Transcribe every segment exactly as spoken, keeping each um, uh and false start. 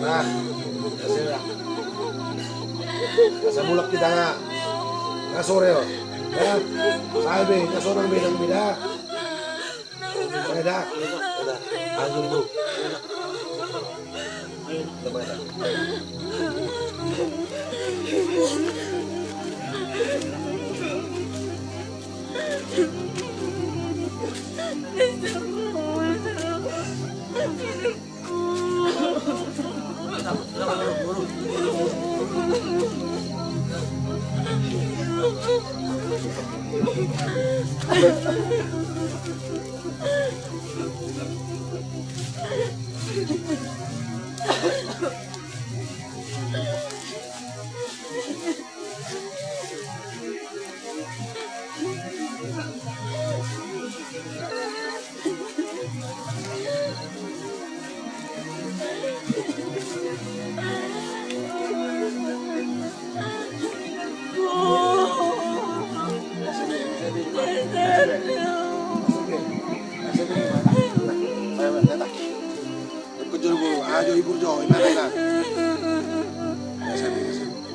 Nah, asa mulak hita nga. Nga sore on. Ya. Salbe, nga sonang be nang mida. Eda. Eda. Ayo, Bu.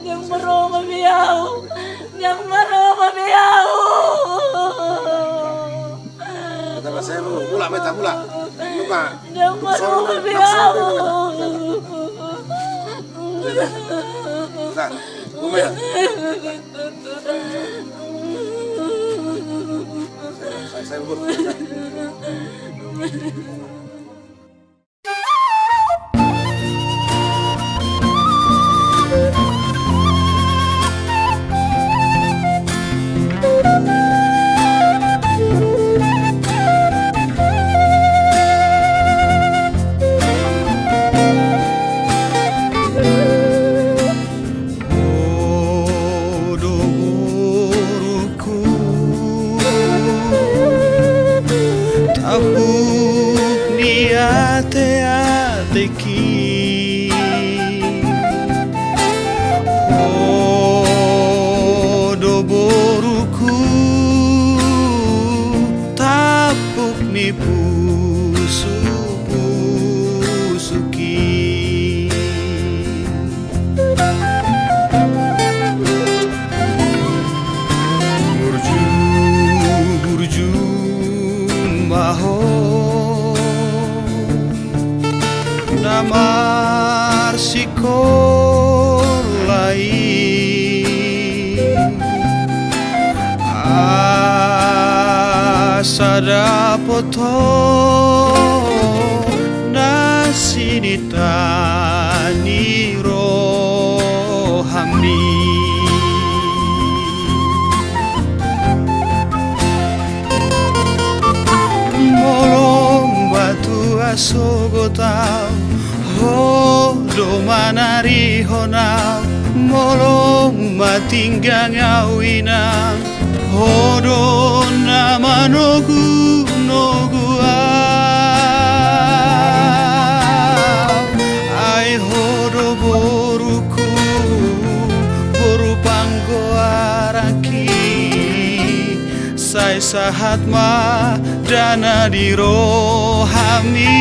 Ndang marongo be ahu. Ndang marongo be ahu. Mulak ma hita, mulak. Ndang marongo be ahu. Nah, mulak ma hita. Saya, saya, Bu. Ho do boruku, tampuk ni ateateki. Ho do boruku, tampuk ni pusupusuk i. Burju, burju ma ho na marsikola i. Asa dapot ho na sinita ni rohami. Molo batua sogot au, ho do manarihon au. Molo matinggang au, inang, ho do na manogunogu au. Ai ho do boruku, boru panggoarangki, sai sahat ma dana di rohami.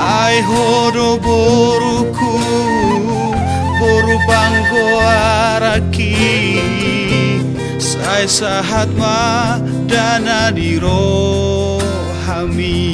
Ai ho do boruku, boru panggoarangki, sai sahat ma dana di rohami.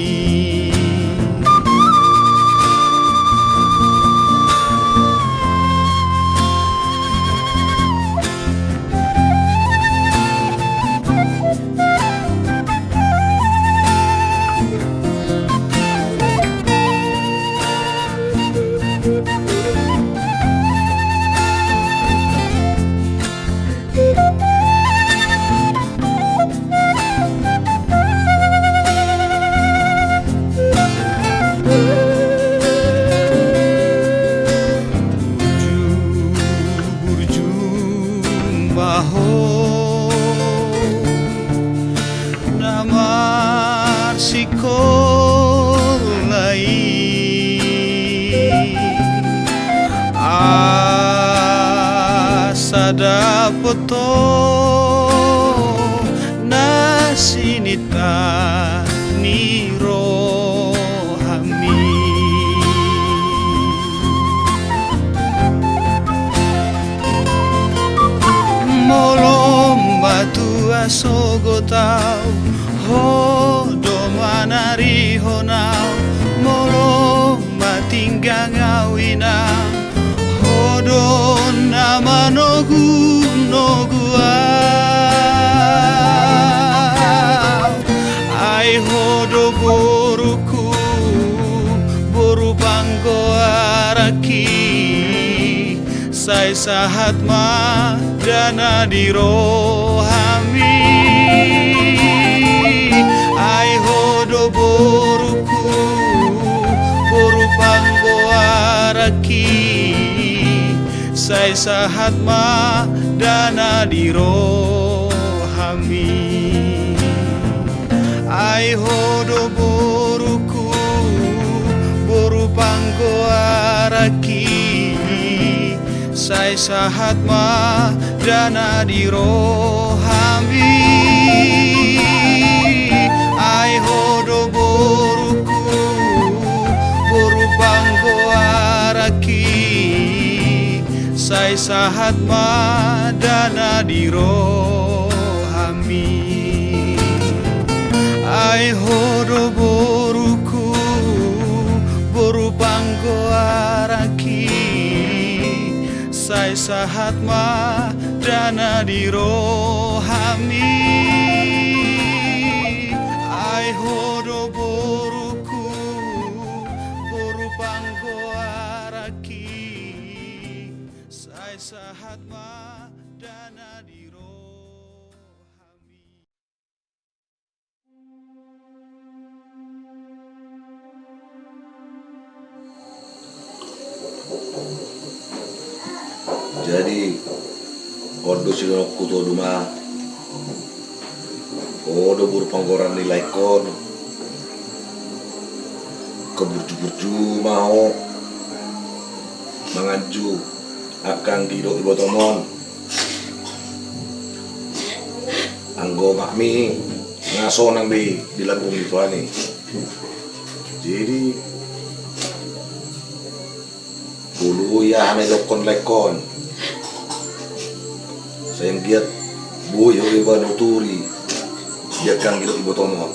Dapothon na sininta ni rohami. Molo matua sogot au, ho do manarihon au. Molo matinggang au, inang, ho do na manogunogu au. Ai ho do boruku, boru panggoaranki, sai sahat ma dana di rohami. Ai ho do boruku, boru panggoaranki, sai sahat ma dana di rohami. Ai ho do boruku, boru panggoaranki, sai sahat ma dana di rohami. Ai ho do boruku, boru panggoaranki, sai sahat ma dana di rohami. Ai ho do boruku, boru panggoaranki, sai sahat ma dana di rohami. Ai ho do boruku, boru panggoaranki, sai sahat ma dana di rohami. Jadi, on do sidohononku tu ho, Duma. Ho do boru panggoaran ni laengkon. Angka burju-burju ma ho manganju angka anggi dohot ibotom on. Anggo omakmi nga sonang be i di lambung ni Tuhan i. Jadi, olo i aha na didokkon laengkon, sai anggiat boi ho iba nuturi di angka anggi dohot ibotom on.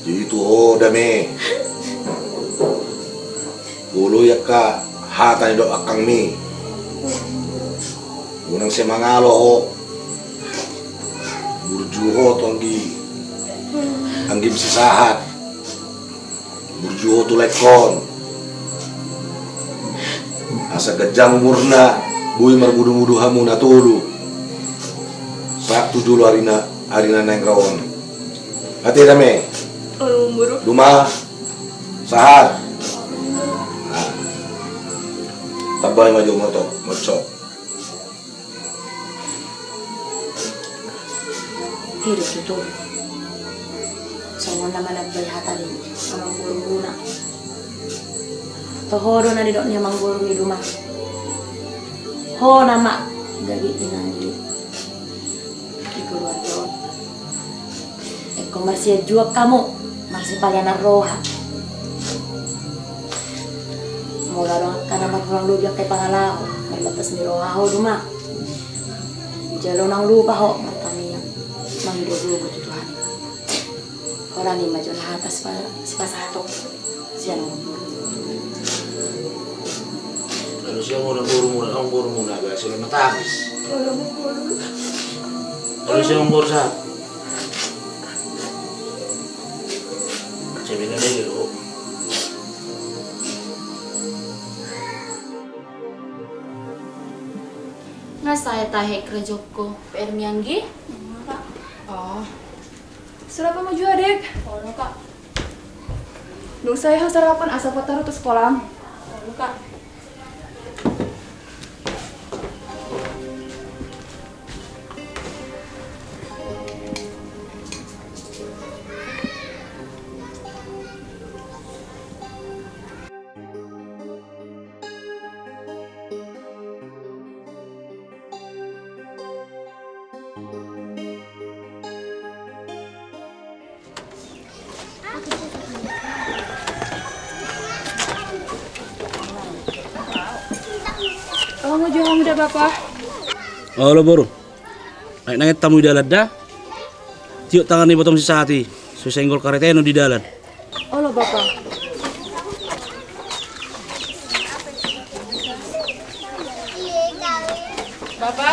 Jadi tu ho, Dame, olo i angka hata na nidok angkangmi. Unang sai mangalo ho. Burju ho tu anggi, anggim si sahat. Burju ho tu laengkon. Asa ganjang umurna, boi marmudu-mudu hamu na tolu. Sahat tu jolo ari na, ari na naeng ro on. Ate, Dame. Duma. Sahat. Tambai ma jo moto, mocok. Hidup itu. Songon na manambai hata ni amangborumuna. Tu ho do na nidok ni amangborum i, Duma. Ho nama gabe inang i di keluarga on. Ingkon marsianjuan hamu, marsipaleanan roha. Molo adong angka na marhurang lobi angka i pangalaho, marbatas ni roha ho, Duma. Jala unang lupa ho martangiang, mangido gogo tu Tuhan. Holan i ma jo na hata sipa-, sipasahaton. Sian amangboru. Lalu sian amangboru, amangboru, amangboru na ba sian na tabis. Lalu sian amangboru sahat. Saya bilang dia dulu. Nga sae tahe kerejokko, P R-mi anggi? Enggak, Kak. Oh. Sarapan ma jua, Dek. Olo, Kak. Dung sae ho sarapan asa patar tu sekolah. Olo, Kak. Olo jo hamu da, Bapa. Olo boru. Aek nanget hamu di dalan da. Tiop tangan ni botong si sahat i, so senggol kareta i annon di dalan. Olo, Bapa. Bapa.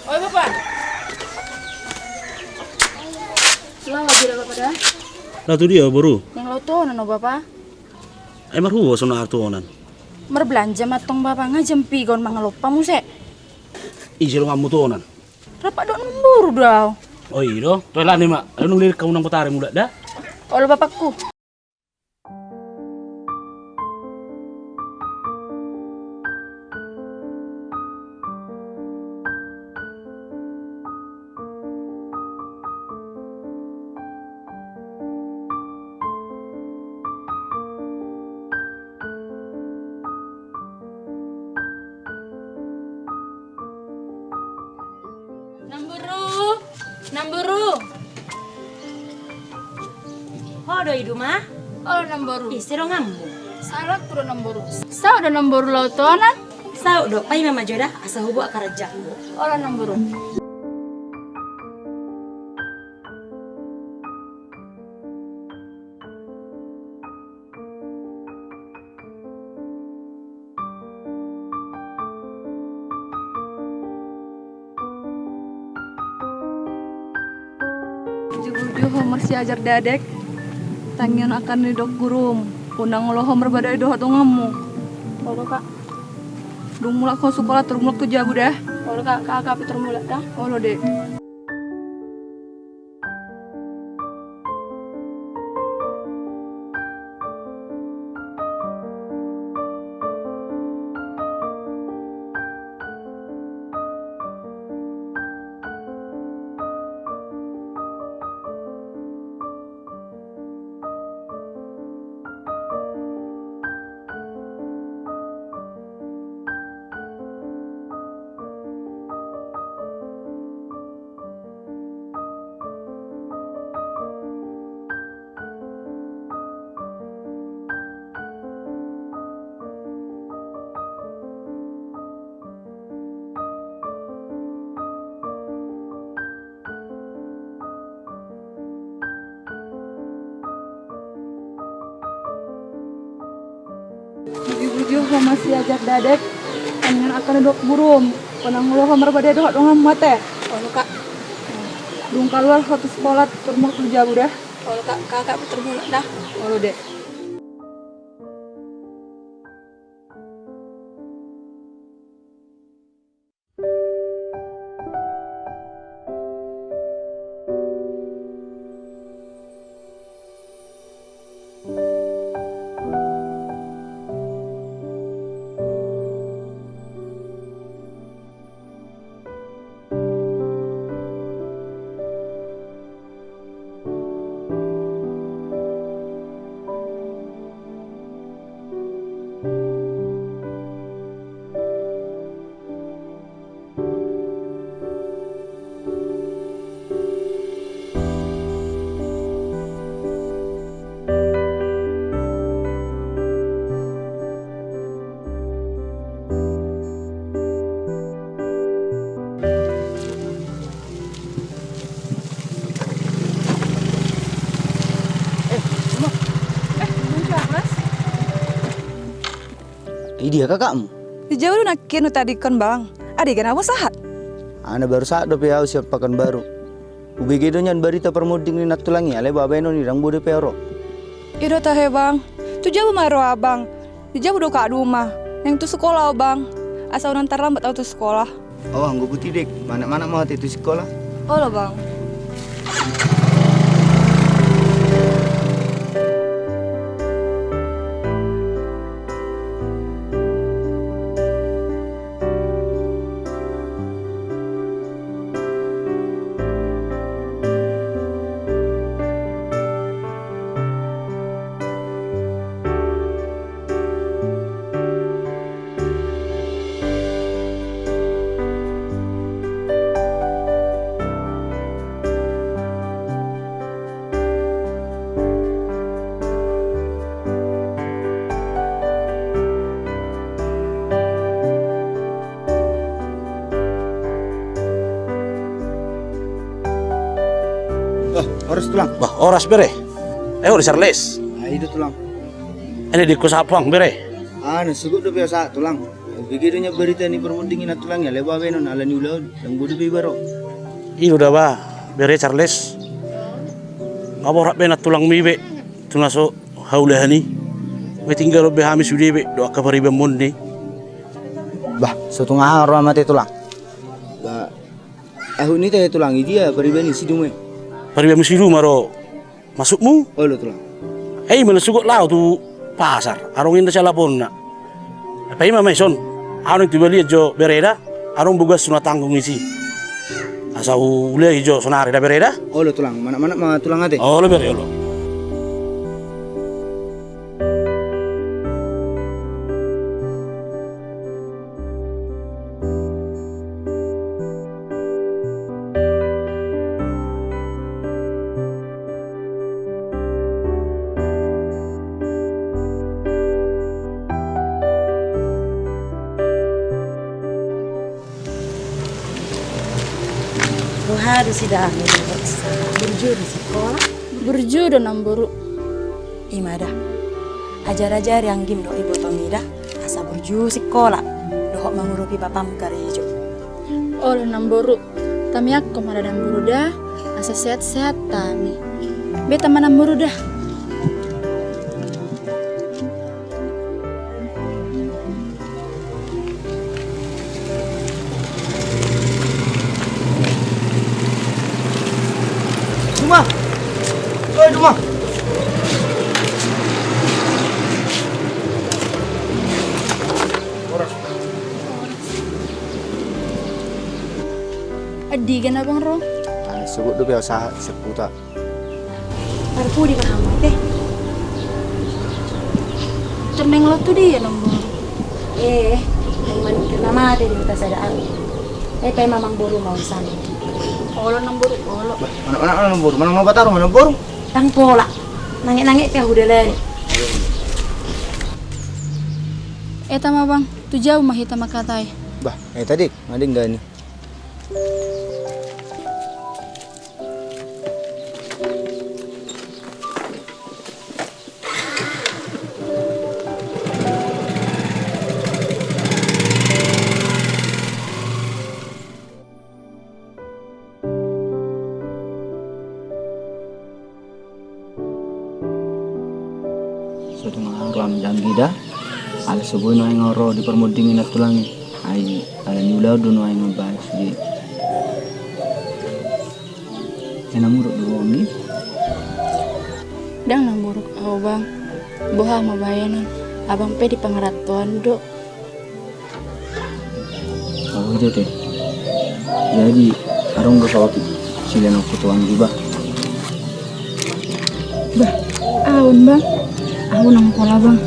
Oi, Bapa. Laho jo da, Bapa da. Laho tu dia, boru? Naeng laho tu onan au, Bapa. Ai marhua so na tu onan? Marblanja ma antong, Bapa, nga jam piga on mangalompa muse. Ise donganmu tu onan? Rap dohot namboru do au. O i do, toe lah ni ma. Alu nung lirik hamu nang botari mulak da. Olo, Bapangku. Namboru, namboru. Ho do i duma? Olo namboru. Ise donganmu? Sahalakku do namboru. Saut do namboru laho tu onan? Saut do, paima ma jo da, asa huboan karejaku. Olo namboru. Uju-uju ho marsiajar dadek, tangiang akan didok gurum, unang olo ho marbadai dohot donganmu. Olo, Kak. Dung mulak ho sikola, tor mulak tu jabu da. Olo, Kak, kakak pe tor mulak da. Olo, Dek. Uju-uju ho marsiajar dadek, tangiang akan didok gurum, unang olo ho marbadai dohot donganmu ate. Olo, Kak. Dung kaluar ho tu sikola, tor mulak tu jabu da. Olo, Kak, kakak pe tor mulak da. Olo, Dek. Eh, Mas. Idia kakakmu? Di jabu do nangkin hutadingkon, Bang. Adega na boi sahat? Ana baru sahat dope au sian Pakanbaru. Hubege do nian barita parmonding ni nantulang i, alai bahenon i ndang boi dope au ro. I do tahe, Bang. Tu jabu ma ro au, Bang. Di jabu do kak duma. Naeng tu sikola au, Bang. Asa unang tarlambat au tu sikola. O, anggo boti, Dek, manat-manat ma ate tu sikola. Olo, Bang. Horas, Tulang. Bah, horas, bere. Ayo, di Charles. Ah, i do, Tulang. Ini di kos apa, bere? Ah, na sogot dope au sahat, Tulang. Bege do nian barita ni parmonding i, Tulang, i ale bahenon ala ni ulaon, ndang boi dope iba ro. I do da, bah, bere Charles. Nga borhat be nantulangmi be tu na so haulahan i. Nga tinggal be hami sude be dohot angka paribanmon i. Bah, so tung aha ro ama ate, Tulang? Bah, ahu ni ate, Tulang, i dia pariban i, sidung i? Paribanmu sidung ma ro maksudmu? Olo, Tulang. Eh, i ma na sogot laho tu pasar, adong inda sialaponna. Paima ma i son. Adong tu balian jo bereda, adong bogashu na tanggung disi. Asa huleai jo sonari da, bereda. Olo, Tulang. Manat-manat ma, Tulang, ate. Olo, bere, olo. Boha do sidaon i dohot sa burju do sikola? Burju do, namboru. I ma da. Ajar-ajari anggim dohot ibotongmi da, asa burju sikola dohot mangurupi bapam karejo. Olo, namboru. Tangiangkon ma da, namboru, da, asa sehat-sehat hami. Beta ma, namboru, da. Duma! Oi, Duma! Andigan abang ro? Ah, sogot dope au sahat, seputa. Parpudi ma hamu ate. Tor naeng ro tu dia, namboru? Eh, naeng manukir na mate di huta sada au. Eh, paima, amangboru, ma urusan. Olo, namboru, olo. Bah, manang, manang, namboru, manang na pataro ma, namboru? Ndang pola. Nanget-nanget pe ahu dalani. Eta ma, bang, tu jabu ma hita mangkatai. Bah, eta, dik, madenggan i. So tung aha ro anggi da, ala so boi nuaeng au ro di parmonding i, nantulang i. Ai ala ni ulaon do nuaeng mambahen sude. Ena muruk do ho, anggi? Ndang na muruk au, bang. Boha ma bahenon, abang pe di pangarantoan do. Au, ida te. Jadi adong do saotik silehononku tu anggi, bah? Bah, au on, bang. Au ndang pola, bang.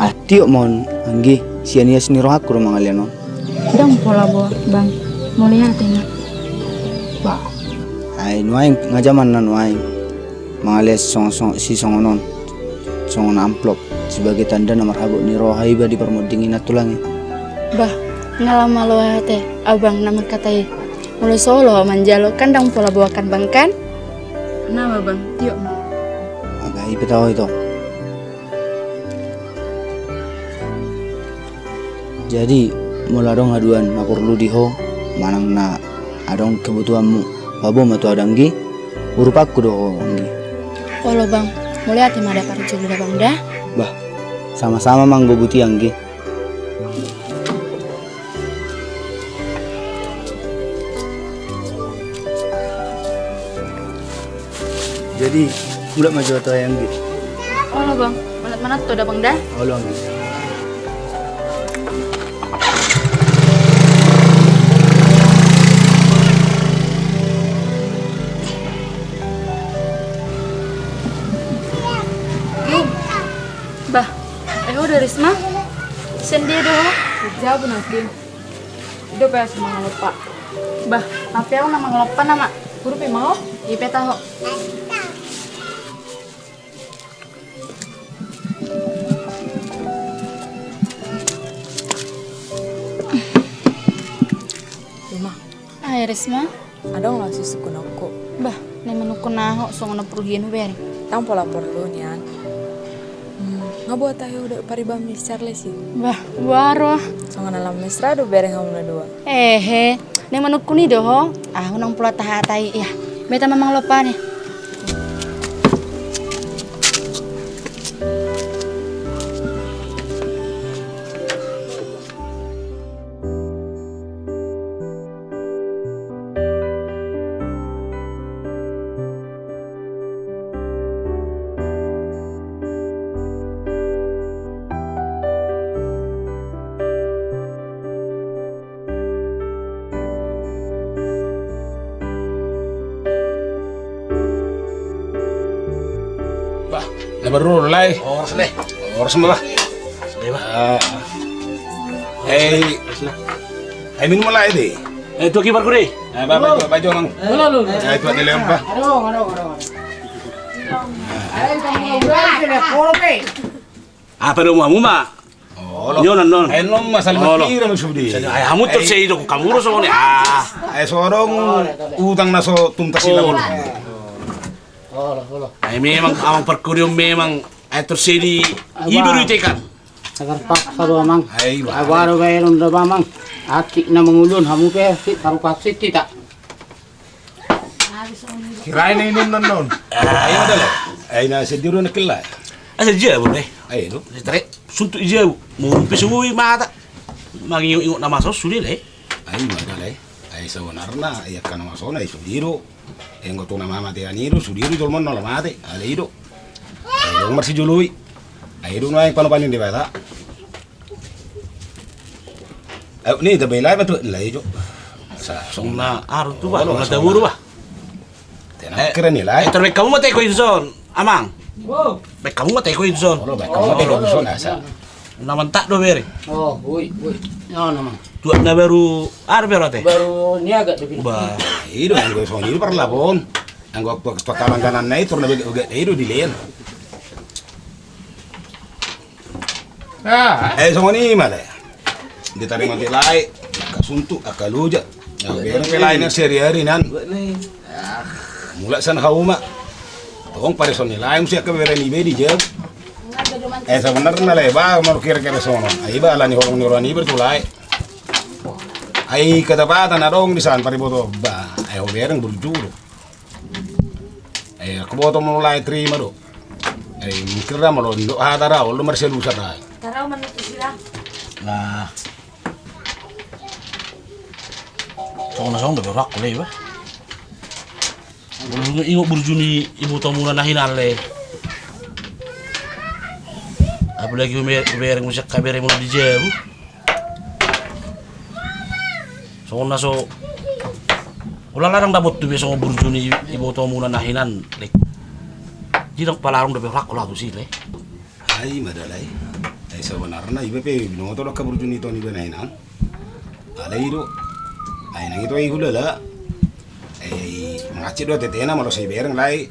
Ah, tiop ma on, anggi. Sian ias ni rohangku do mangalehon on. Ndang pola, bang. Mauliate ma. Bah. Ai nuaeng nga jamanna nuaeng mangalean sisongon, sisongon on, songon amplop, sebagai tanda na marhabot ni roha iba di parmonding i, nantulang i. Bah, nga lam mauliate au, bang, na mangkatai. Molo so olo manjalo kan ndang pola boakan, bang, kan? Nama, bang, tiop ma. Aga i pe taho i, tong. Jadi molo adong haduan na porlu di ho manang na adong kebutuhanmu, paboa ma tu au, anggi. Urupanku do ho, anggi. Olo, bang, mauliate ma da parjolo da, bang, da. Bah, sama-sama ma, anggo buti, anggi. Jadi mulak ma jo au, anggi. Olo, bang. Manat-manat ho da, bang, da. Olo, anggi. Bah, eh, ho da, Risma? Sian dia do ho? Sian jabu, anggi. I do pe ahu mangalompa. Bah, tapi ahu na mangalompa nama. Hurupi ma ho. I pe taho. Ima. Ai, Risma. Adong na susuk na ungkop. Bah, na manuk Na ho songon na porlu hian hubereng. Ndang pola porlu nian. Hmm, nga boha tahe ho dohot pariban ni si Charles i? Bah, boha ro. Songon na lam mesra do bereng hamu na dua. Ehe, naeng manungkun i do ho. Ahu ndang pola tahatai ia. Meta mamang lopa ni. Bah, na baru ro lai. Horas lai. Horas ma bah. Sude bah. Ah. Eh, eh minum lai de. Eh, tu kibar kure. Eh, bah, bah, bah, bah, jonang. Eh, tu adi lempa. Apa do hamu ma? Olo. Nyonan non. Eh, non masalah olo. Kira maksudnya. Ai hamu tor sei do kamu ro songon i. Ah. Eh, sorong utang na so tuntas i. Olo, olo. Ai memang amang parkurion memang ai tor sei di iba do itekan. Sagar paksa do amang. Ai bah. Ai baru bae non do amang. Atik na mangulun hamu pe si tarupas siti ta. Kira ini minum non non. Ai ada lah. Ai na sendiri na kela. Asa dia boleh. Ai do. Tare. Suntuk i jabu, murung pe so boi mata. Mangingot-ingot na masa on sude lai. Ai ima da lai. Ai saonarna i angka na masa on ai sude do. Enggo tu na mamatean i do sude do jolma on na mate. Alai i do. Ai dung marsijolo i. Ai dung nuaeng panopan ni Debata. Ai ni tabe lai ma tu lai jo. Sa songon na aru tu bah. Songon na taburu bah. Tenang kira ni lai. Tor baen hamu ma teko i tuson amang. Baen hamu ma teko i tuson. Olo baen hamu ma teko i tuson asa. Na mantak do bere. Oh ui ui. Tuak na baru ar bere ate. Baru niaga do. Bah. I do anggo songon i parlapon. Anggo tuak tuak langganan na i tor na bege bege i do dilean. Eh songon i ma da. Ditarima pe lae angka suntuk angka loja. Bere pe lae na sehari-hari nan. Mulak sian hauma. Tong pareson ni lae muse angka bere ni be di jam. Eh sebenarna lae ba maru kira-kira songon on. Ai ba ala ni holong ni roha ni be tu lae. Ai kedapatan adong di san pariboto ba. Ai ho bereng burju do. Ai aku boto molo lae terima do. Ai mungkin ra molo ndok hata ra olo marsialusan ra. Tarau manutu sira. Nah. Songon na songon dope rohakku le iba. Ingot burju ni ibotomuna na hinan le. Apalagi hubereng muse angka beremuna di jabu. Songon na so ulala ndang dapot tu be songon burju ni ibotomuna na hinan le. Jadi ndang palarung dope rohakku laho tusi le. Ai ima da lae. Ai sebenarna iba pe binoto do angka burju ni ito niba na hinan. Alai i do. Ai nang ito ai hulala. Ai mangancit do atetena molo sai bereng lae.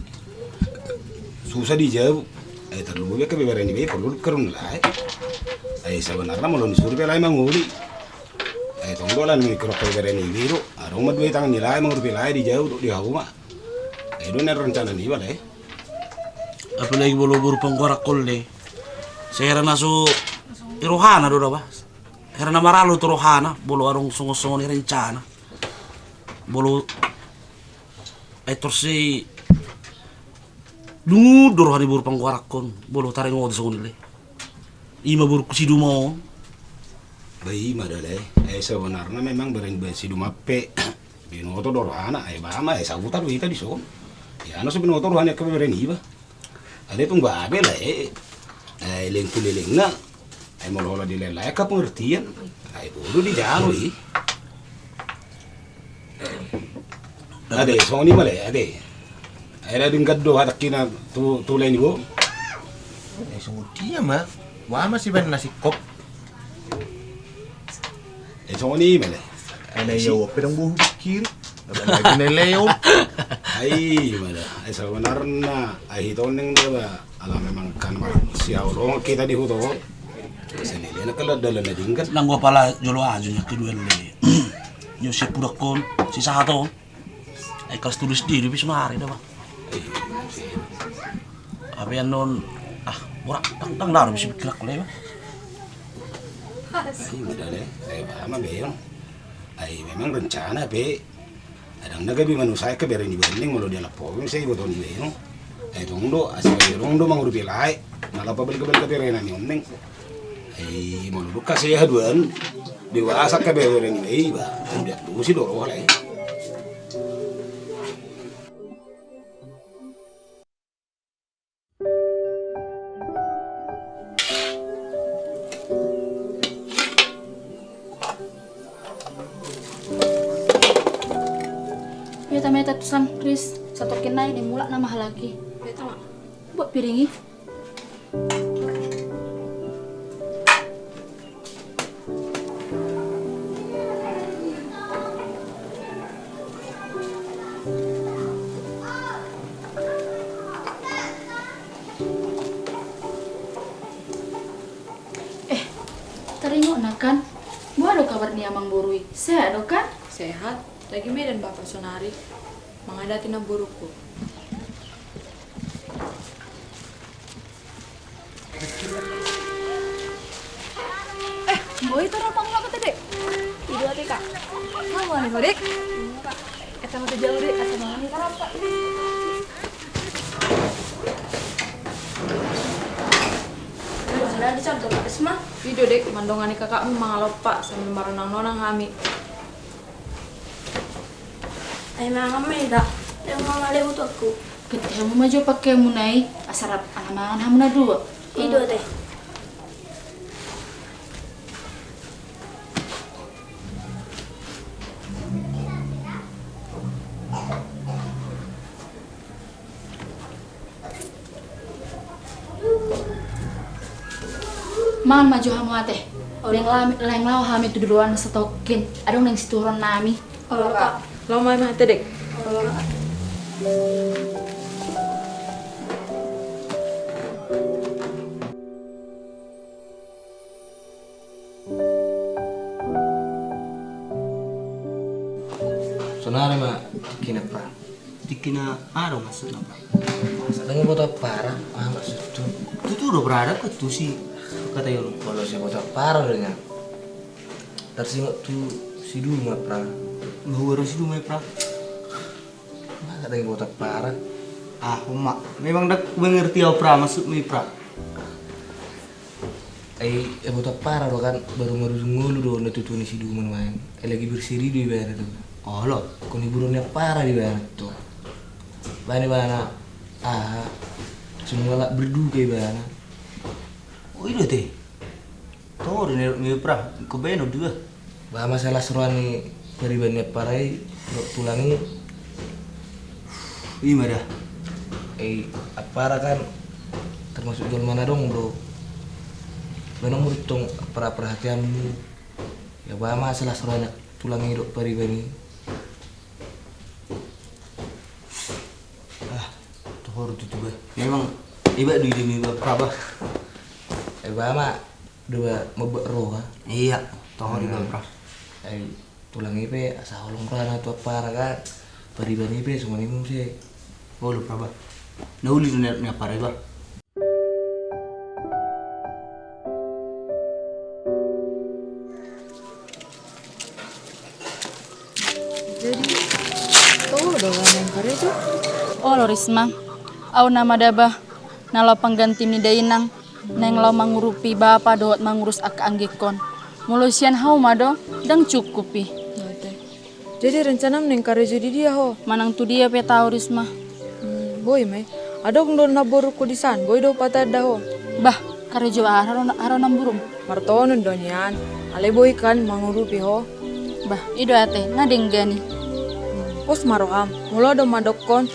Susah di jabu. Ai tarlumobi angka bebere niba i porlu do karun lae. Ai sebenarna molo nisuru pe lae mangoli. Ai tong do ala ni mikir angka bebere niba i do. Adong ma dua i tangan ni lae mangurupi lae di jabu dohot di hauma. Ai do na rencana niba lae. Apalagi molo boru panggoaran on le. Sehera na so i rohana do da bah. Hera na maralo tu rohana molo adong songon-songon i rencana. Molo ai tor sei lungun do roha ni boru panggoaran on molo taringot songon i le. Ima borungku si Duma on. Ba ima da lae. Ai sebenarna memang bereng baen si Duma pe. Binoto do rohana ai ba ma ai sahuta do hita dison. Ia na so binoto rohana angka bebere niba. Alai tung babe lae. Ai leleng tu lelengna. Ai molo holan dilehon lae angka pengertian. Ai bodo dijalo i. Ate songon i ma lae ate. Ai na denggan do hatangkina tu lae ni bo. Ai songon dia ma. Boha ma sibaen na singkop. Ai songon i ma lae. Ai na ia uap pedang bohu kiri. Ai ma da. Ai sebenarna ai hita on ning da ba. Ala memang kan marsihaholongan hita di huta on. Senilena kala dalan na dingkan. Nanggo pala jolo aju nya kedua le. Nyo si pudakon si sahaton. Ai kas tulus di dope sonari da ba. Abe annon, ah, borat, tang, tang, daru bisa bergerak le, Bang. Ai, udah deh. Ai, paham, Bang. Ai, memang rencana pe. Kadang na gabe manusia ke berani banding, molo dia lapor, saya iboto ni, Bang. Ai, tong do, asal dia dong do mangurupi lae. Malah apa balik-balik ke berani ni, Bang. Ai, molo buka saya haduan, dewasa ke berani, Bang. Udah, tunggu si doro, lah. Meta, meta tu san, Ris. Satokin nai ni mulak nama halaki. Meta ma. Buat piring i. Eh, taringot na kan? Boha do kabar ni amangboru i? Sehat do kan? Sehat. Lagi Medan bapa sonari. Mangadati namboruku. Eh, boi tu rokok nggak kata, Dek? Ido ate, Kak. Mau nih, Dek? Eh, sama tuh jauh, Dek. Asal mau nih, Kak. Sudah dicontoh, Kak Risma. Ido, Dek, mandongani kakakmu mangalompa sambil maronang-nonang hami. Ai mangan ma hita. Lehon ma, lehon tu aku. Gantihon ma jo pakeanmuna i, asa rap ala mangan hamu na dua. Ido ate. Mangan ma jo hamu ate. Laeng la-, laeng laho hami tu duluan satokin. Adong naeng situhoron nami. Olo, Kak. Laho ma ate, Dek. Olo, Kak. Sonari ma tingkina, Pra. Tingkina aha do maksudna, Pra? Masa dang iboto Ampara, aha maksud tu? Tutu do, Pra, dang tusi hata i on. Molo so iboto Ampara do nian, tarsingot tu si Duma, Pra. Boha do si Duma i, Pra? Masa dang iboto Ampara? Ah, oma, memang dang mengerti au, Pra, maksudmu i, Pra. Ai, iboto Ampara do kan, baru marujung ngolu do na tutu ni si Duma nuaeng. Ai lagi berseri do ibana tu. Olo. Ingkon iboto ni Ampara do ibana tu. Baen ibana, aha, semua lak berduka ibana. O, ido ate. Toho do na nidok ni, Pra, ingkon baenon do iba. Ba masalah roha ni pariban ni Ampara i dohot tulang i. I ma da. Eh, Ampara kan termasuk jolma na adong do. Baenon muse tong Ampara perhatianmu. Ya ba masalah roha ni tulang i dohot pariban i. Ah, toho do tutu ba. Memang iba do ide ni ba, Pra, ba. Eh, ba ma do ba mambuat roha. Iya, toho do ba, Pra. Ai tulang i pe asa holong rohana tu Ampara kan. Pariban i pe songon i muse. Olo, Pra, ba. Na uli do na nidok ni Ampara i, ba. Jadi, toho do ba naeng karejo? Olo, Risma. Au nama da ba na laho pangganti ni dainang, naeng laho mangurupi bapa dohot mangurus angka anggingkon. Molo sian hau ma do, dang cukup i. Jadi rencanam naeng karejo di dia ho? Manang tu dia pe tahu, Risma. Hmm, boi ma i. Adong do namborungku di san, boi do patanda ho. Bah, karejo aha ro, aha ro namborum? Martonon do nian. Alai boi kan mangurupi ho. Bah, ido ate, nga denggan i. Hmm, pos ma roham. Molo adong mandokkon,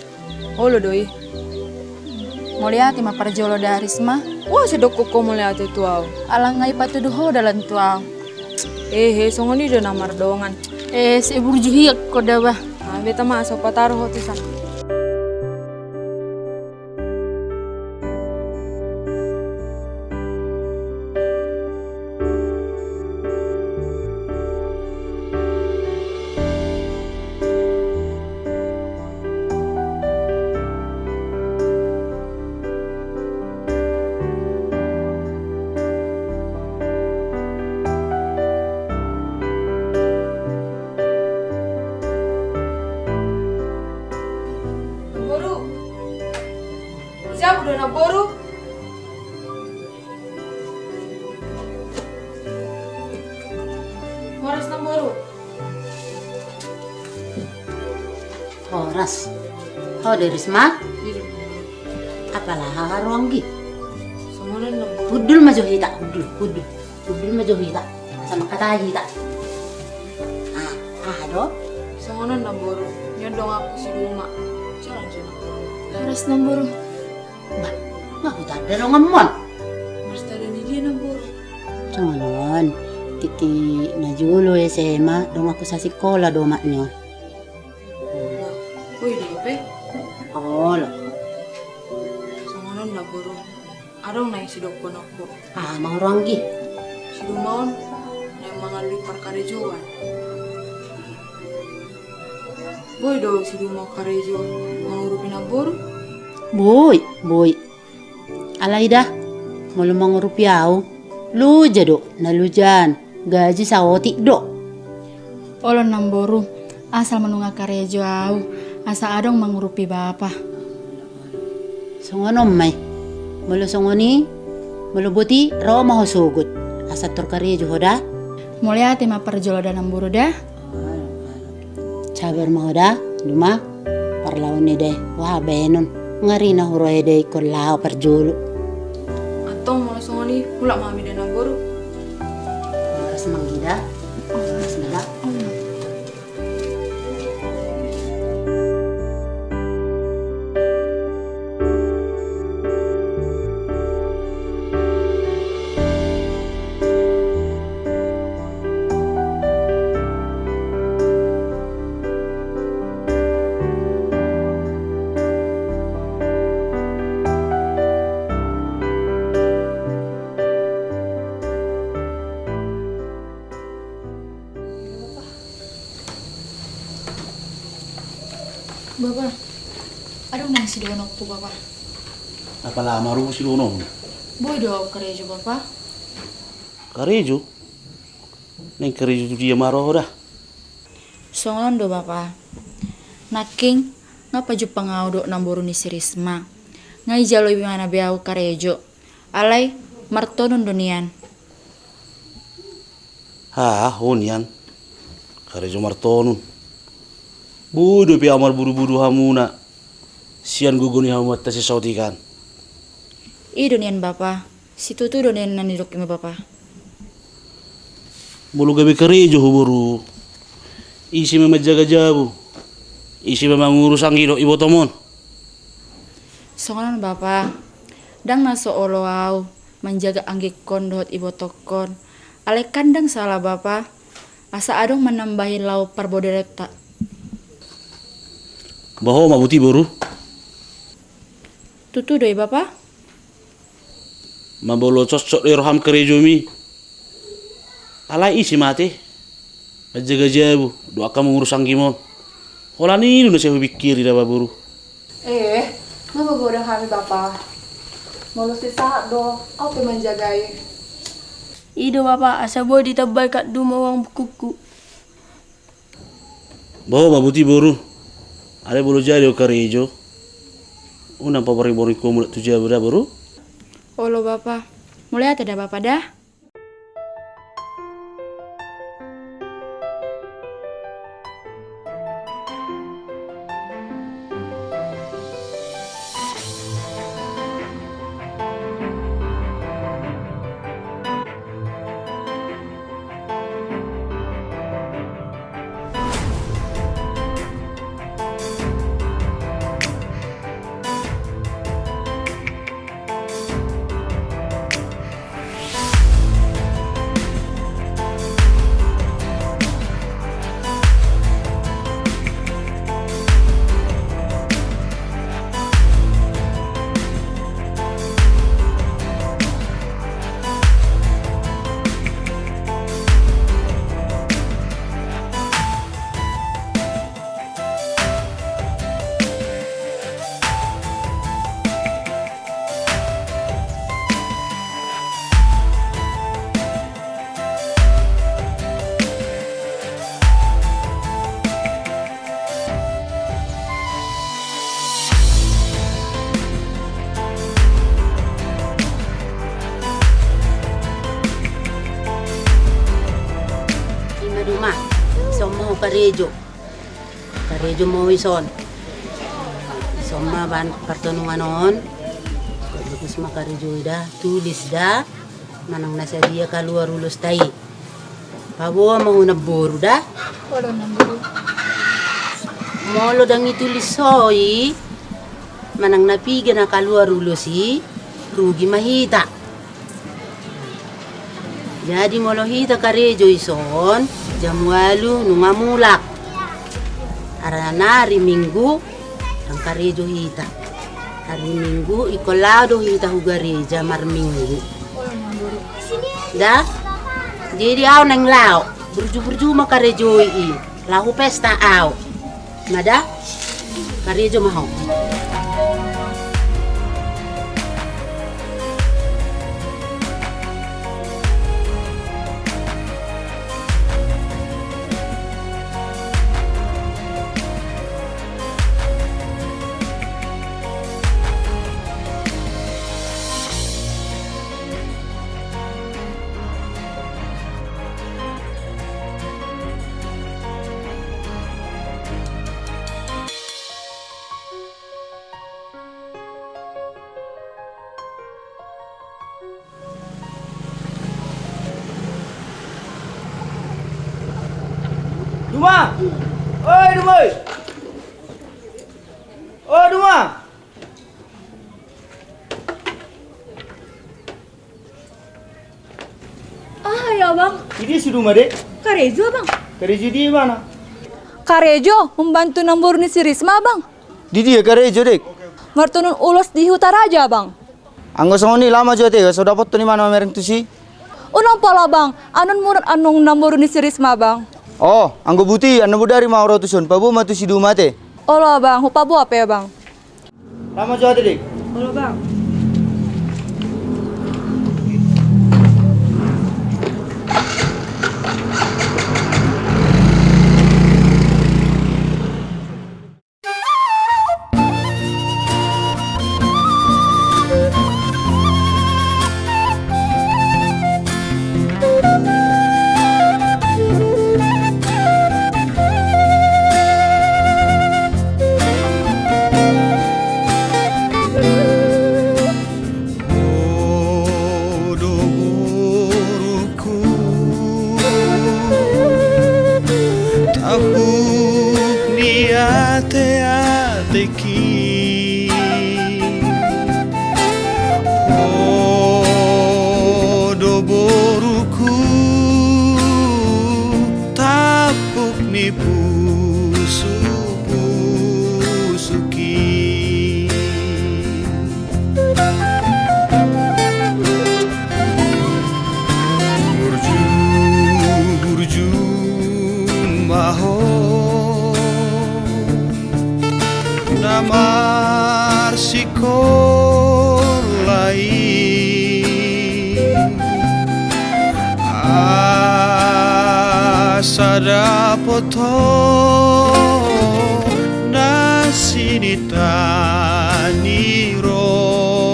olo do i. Mauliate ma parjolo da, Risma. Boasa didok ho mauliate tu au? Ala nga ipatudu ho dalan tu au. Ehe, songon i do na mardongan. Eh, sai burju hian ho da ba. Ah, beta ma asa hupataru ho tu san. Namboru. Horas. Ho, Risma. Apala haha ro, Anggi? Songon on, Namboru. Hundul ma jo hita, hundul, hundul. Hundul ma jo hita. Asa mangkatai hita. Ah, aha do? Songon on, Namboru. Nion donganku siduma. Jalan jo, Namboru. Horas, Namboru. Bah, nga hutanda donganmon? Martanda ni dia, Namboru? Songon on, tingki na jolo S M A donganku sasikola do omak nion. Oi, dope? Olo. Songon on, Namboru. Adong naeng sidohononku. Aha ma, Anggi? Siduma on naeng mangalului parkarejoan. Boi do siduma karejo mangurupi Namboru? Boi, boi. Alai da, molo mangurupi au, loja do na lojaan, gaji saotik do. Olo, Namboru, asal manunga karejo au, asa adong mangurupi bapa. Songon on ma i. Molo songon i, molo boti, ro ma ho sogot. Asa tor karejo ho da. Mauliate ma parjolo da, Namboru da. Sabar ma ho da, duma. Parlahon eda i, hubahenon. Nga ari na huroi eda i ingkon laho parjolo. Antong molo songon i, mulak ma hami da, Namboru. Horas ma, Anggi da. Horas ma da. Bapa, adong naeng sidohononku, Bapa. Apala ma ro sidohononmu? Boi do au karejo, Bapa. Karejo? Naeng karejo tu dia ma ro ho da? Songon on do, Bapa. Nangkin nga pajumpang au dohot namboru ni si Risma. Nga dijalo ibana be au karejo. Alai martonun do nian. Ha, ho nian. Karejo martonun. Boi dope au marburubudu hamuna sian gogo ni hamu manang sian saotik an. I do nian, Bapa. Situtu do nian na nidok i ma, Bapa. Molo gabe karejo ho, boru, ise ma manjaga jabu? Ise ma mangurus anggi dohot ibotom on? Songon on, Bapa. Ndang na so olo au manjaga anggingkon dohot ibotongkon. Alai kan ndang sala, Bapa, asa adong manambahi laho parbodarenta. Bah, ho ma boti, boru? Tutu do i, Bapa. Molo cocok do i roham karejomi, alai ise ma ate manjaga jabu dohot angka mangurus anggim on? Holan i do na sai hupingkiri da, Bapa, boru. Eh, nga magodang hami, Bapa. Molo sai sahat do, au pe manjagai. I do, Bapa, asa boi ditambai kanduma uang bukungku. Bah, ho ma boti, boru. Alai molo jadi ho karejo, unang paborngin-borngin ho mulak tu jabu da, boru. Olo, Bapa. Mauliate da, Bapa, da. Duma, ison ma ho karejo. Karejo ma ho ison. Ison ma baen partonungan on. Bagus ma karejo i da, tulis da. Manang na sadia kaluar ulosta i. Paboa ma ho namboru da. Olo namboru. Molo ndang i tulis ho i, manang na piga na kaluar ulos i, rugi ma hita. Jadi molo hita karejo ison, jam ualu nunga mulak. Harana ari Minggu ndang karejo hita. Ari Minggu ingkon laho do hita hu gareja marminggu. Da? Jadi au naeng laho, burju-burju ma karejoi i. Laho hu pesta au. Ma da? Karejo ma ho. Duma! Oi, Duma! Oi, Duma! Aha i, Abang? Di dia si Duma, Dek? Karejo, Abang. Karejo di mana? Karejo, membantu namboru ni si Risma, Abang. Di dia karejo, Dek? Martonun ulos di Hutaraja, Abang. Anggo songon i, laho ma jo ate, asa hudapothon imana mamereng tusi. Unang pola, Abang, annon muruk annon namboru ni si Risma, Abang. O, anggo boti, annon bodari ma au ro tuson, paboa ma tu si Duma ate. Olo, Abang, hupaboa pe, Abang. Laho ma jo ate, Dek. Olo, Bang. Ho do boruku, tampuk ni ateateki. Ho do boruku, tampuk ni pusupusuki. Burju, burju ma ho na marsikola i, asa dapot ho na sinit- ta ni rohami.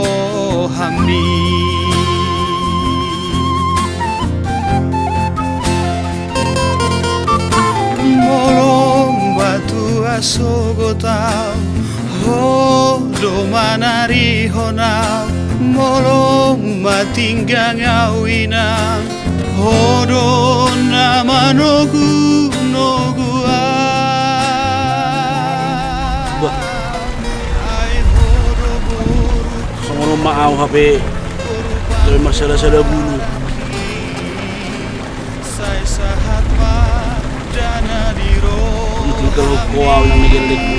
Molo matua sogot au, ho do manarihon au, molo matinggang au inang, ho do na manogunogu au. Bah. Songon on ma au hape, gabe marsadasada bulu. Tinggal hukko au nang na gellengku.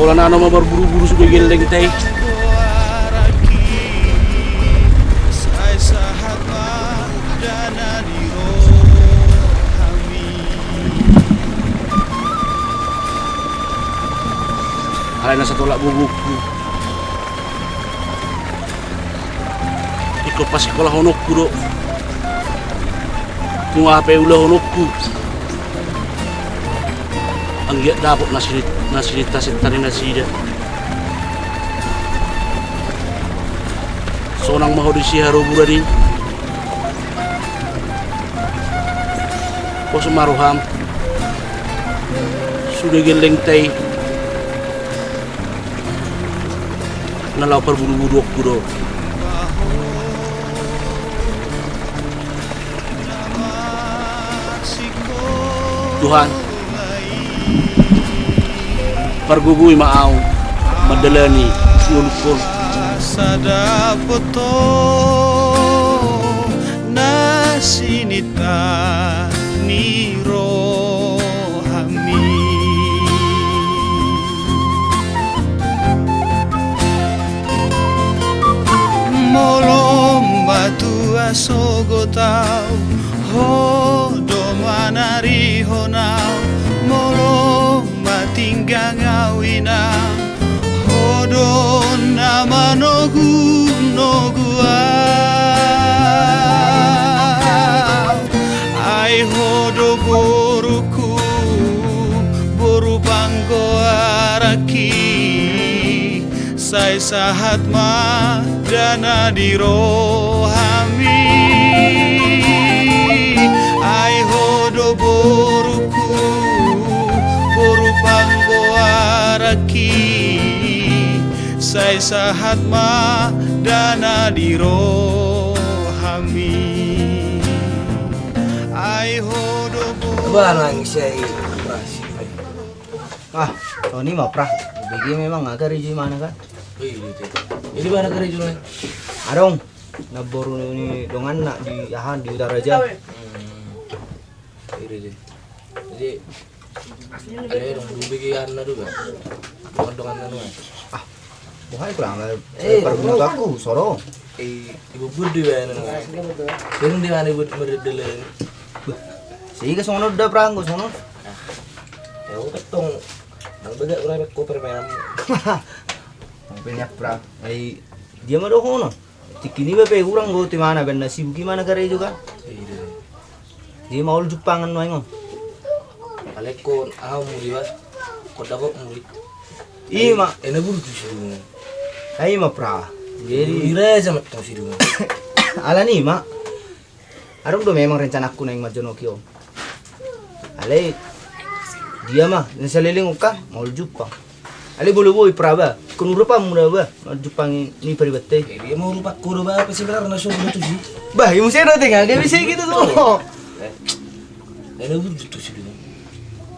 Holan ano ma marburu-buru sude gellengta i. Alai na satolap bobokku. Ingkon pasikolahononku do. Tung aha pe ulahononku, anggiat dapot na sinit-, na sininta-sinta ni nasida. Sonang ma ho di siharoburan i. Sude gellengta i na laho parbudubuduonku do. Tuhan, pargogoi ma ahu mandalani siolukon. Asa dapot ho na sininta ni rohami. Molo matua sogot ahu, ho do manarihon ahu. Molo matinggang ahu inang, ho do na manogunogu ahu. Ai ho do boruku, boru panggoaranki, sai sahat ma dana di rohami. Ai ho do boruku, boru panggoaranki, sai sahat ma dana di rohami. Ai ho do boruku. Bah, nangis ya, i. Ah, songon i ma, Pra. Bege memang, ah, karejo imana kan? Oi, di mana karejo na? Adong, na boru ni donganna di aha, di Utara Jawa. Hmm. Iri, iri. Jadi, ada dong, dubege anna do, Bang. Dongan-donganna do, Bang. Ah, boha i, kurang ajar. Eh, parguna aku, soro. Eh, ibu budi, Bang. Sering di mana ibu budi? Sehingga sono da, Pra, anggo sono. Ah, ya, udah tong. Nang bege, kurang ko permainan. Nang bege, Pra. Ai, dia ma dohonon. Tingki niba pe hurang do tu imana, baen na sibuk imana karejo kan. Iya. Dia maol jumpangan nuaeng on. Alai ko aha, muri ba? Ko dapot muri? Iya, ai, Mak. Ena burju sidung. Ai, Mak, Pra. Jadi ira sama tong sidung. Alani, Mak. Adong do memang rencanaku naeng manjonoki on. Alai dia ma na saleleng on kan maol jumpang. Alai bolo boi, Pra, ba. Kan urupanmu da, ba, maol jumpang ni paribatte. Eh, dia ma urupanku do, ba, apa sebenarna so butuh si? Bah, i muse do tenga, dia bisa gitu tuh. Eh, ada butuh si dulu.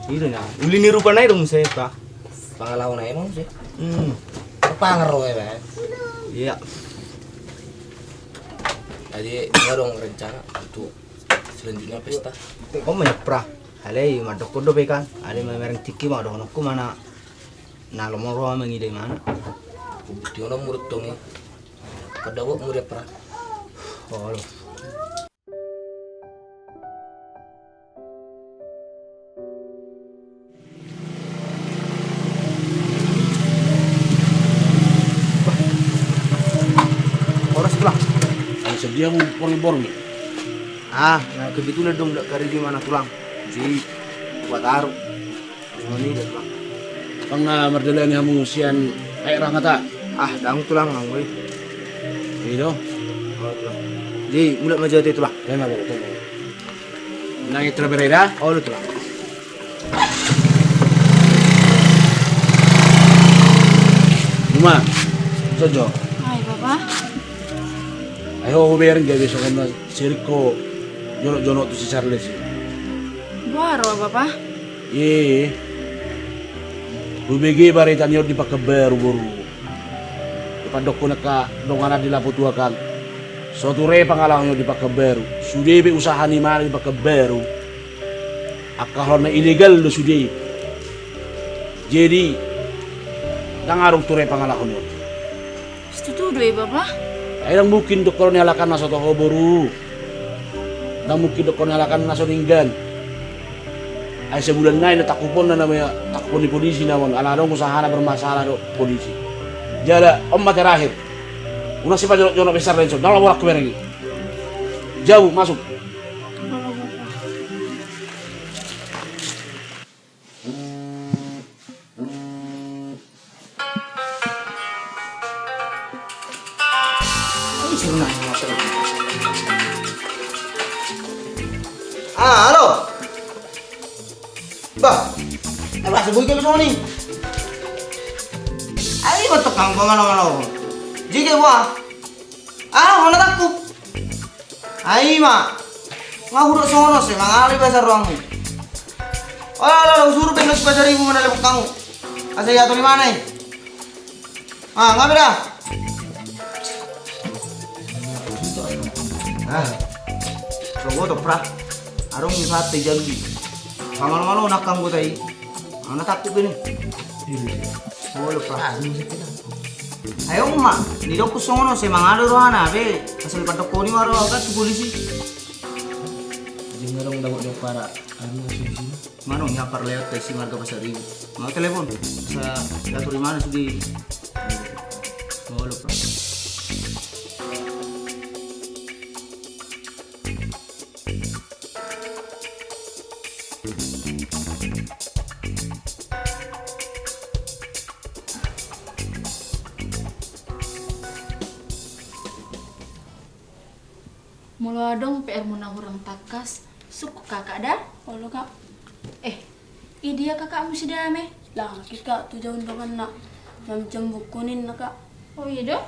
Itu na. Uli ni rupa nai do muse, Pra. Pangalaho nai emang muse. Hmm. Pangar lo ya, Bang. Iya. Jadi, nggak dong rencana untuk selanjutnya pesta. Oh, banyak, Pra. Alai mandok do pe kan. Alai mamereng tingki ma dohononku mana. Na lomo roha mangida imana. Bukti ono murut tong i. Kada bok murut, Pra. Oh, lo. Horas, Tulang. Ai sedia mu borngin-borngin. Ah, na kebetulan dong, dak karejo imana, Tulang. Jadi buat aru. Songon i da, Tulang. Pang na mardalani hamu sian aek ra hata. Ah, dang, Tulang, nang gue. I do. Oh, Tulang. Jadi mulak ma jo ate, Tulang. Ima, Bapa. Nang itra bereda. Oh, lo, Tulang. Uma. Sojo. Ai, Bapa. Ai ho, hubereng gabe songon na sirik ho jonok-jonok tu si Charles i. Boha ro, Bapa? Ye. Hubege barita ni on di Pekanbaru, boru. Dipandokkon angka donganan di lapo tua kan. So ture pangalaho ni on di Pekanbaru. Sude pe usaha ni imana di Pekanbaru. Angka hal na ilegal do sude i. Jadi, ndang adong ture pangalaho ni on. Situtu do i, Bapa. Ai ndang mungkin dokkon ni halak an na so toho, boru. Ndang mungkin dokkon ni halak an na so denggan. Ai sabulan nai na tangkuponna na, tangkupon ni polisi na on, ala adong usahana bermasalah dohot polisi. Jala on ma terakhir. Unang sipajonok-jonok besar lenso, ndang laho boru hubereng i. Jabu, masuk. Ah, halo. Asa boi gabe songon i. Ai ma tongkang, pamanamana ho. Jige boa. Ah, hona tangkup. Ai ma. Nga hudok songon on se, mangalai basa rohangmu. Ola, ola, ola, husuru pe na si Pasaribu manalpon hamu. Asa diatur imana i. Ah, nga beda. Ah. Sogo to pra. Adong ni sate jandi. Pamanamana ho nangkang gota i. Ana takut gini. Olo pra. Ayo ma, nidokku songon on se, mangalai rohana be. Asal pandok koni ma roha kan tu polisi. Jing adong dapot dia para anu sini. Mano nya par lewat ke si marga Pasaribu. Mau telepon. Sa diatur imana sude. Olo pra. Molo adong P R-mu na hurang tangkas, sungkun kakak da? Olo kak. Eh, i dia kakakmu si Dame? Lah, kak, tu jabu donganna. Maminjam buku ninna kak. Oh iya do.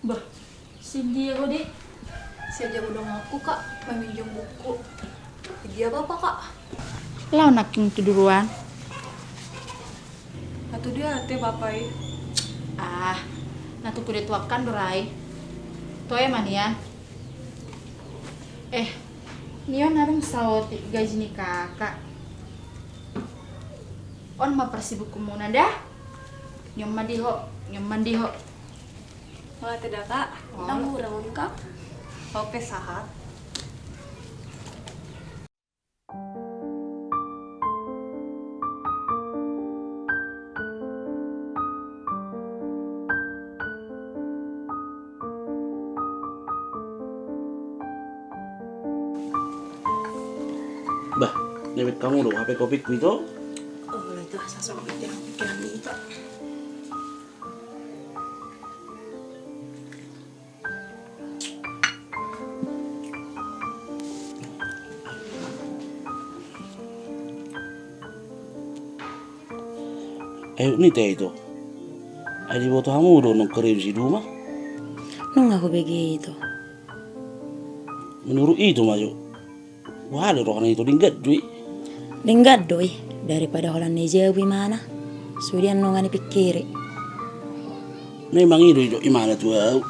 Bah, sindia ho di? Sian jabu donganku kak, maminjam buku. Dia bapa kak? Laho nangkin tu duruan. Atu dia ate bapa i. Ah, na tu kude tuakan do rai. Toe ma nian. Eh, nion adong saotik gaji ni kakak. On ma parsibukunmuna da. Nion ma di ho, nion ma di ho. Mauliate da kak. Ndang hurang on kak. Oke sahat. Bah, nebeng hamu do hape kopingku ito? Oh, ito sasok ito pikiran ito. Ayo ni te ito. Ai diboto hamu do nung karibu siduma? Nunga hubege ito. Menurut ito ma jo. Wah, di rohana ito denggan do i. Denggan do i, daripada holan na i jabu imana. Sude annon nunga dipikiri. Memang i do idok imana tu au.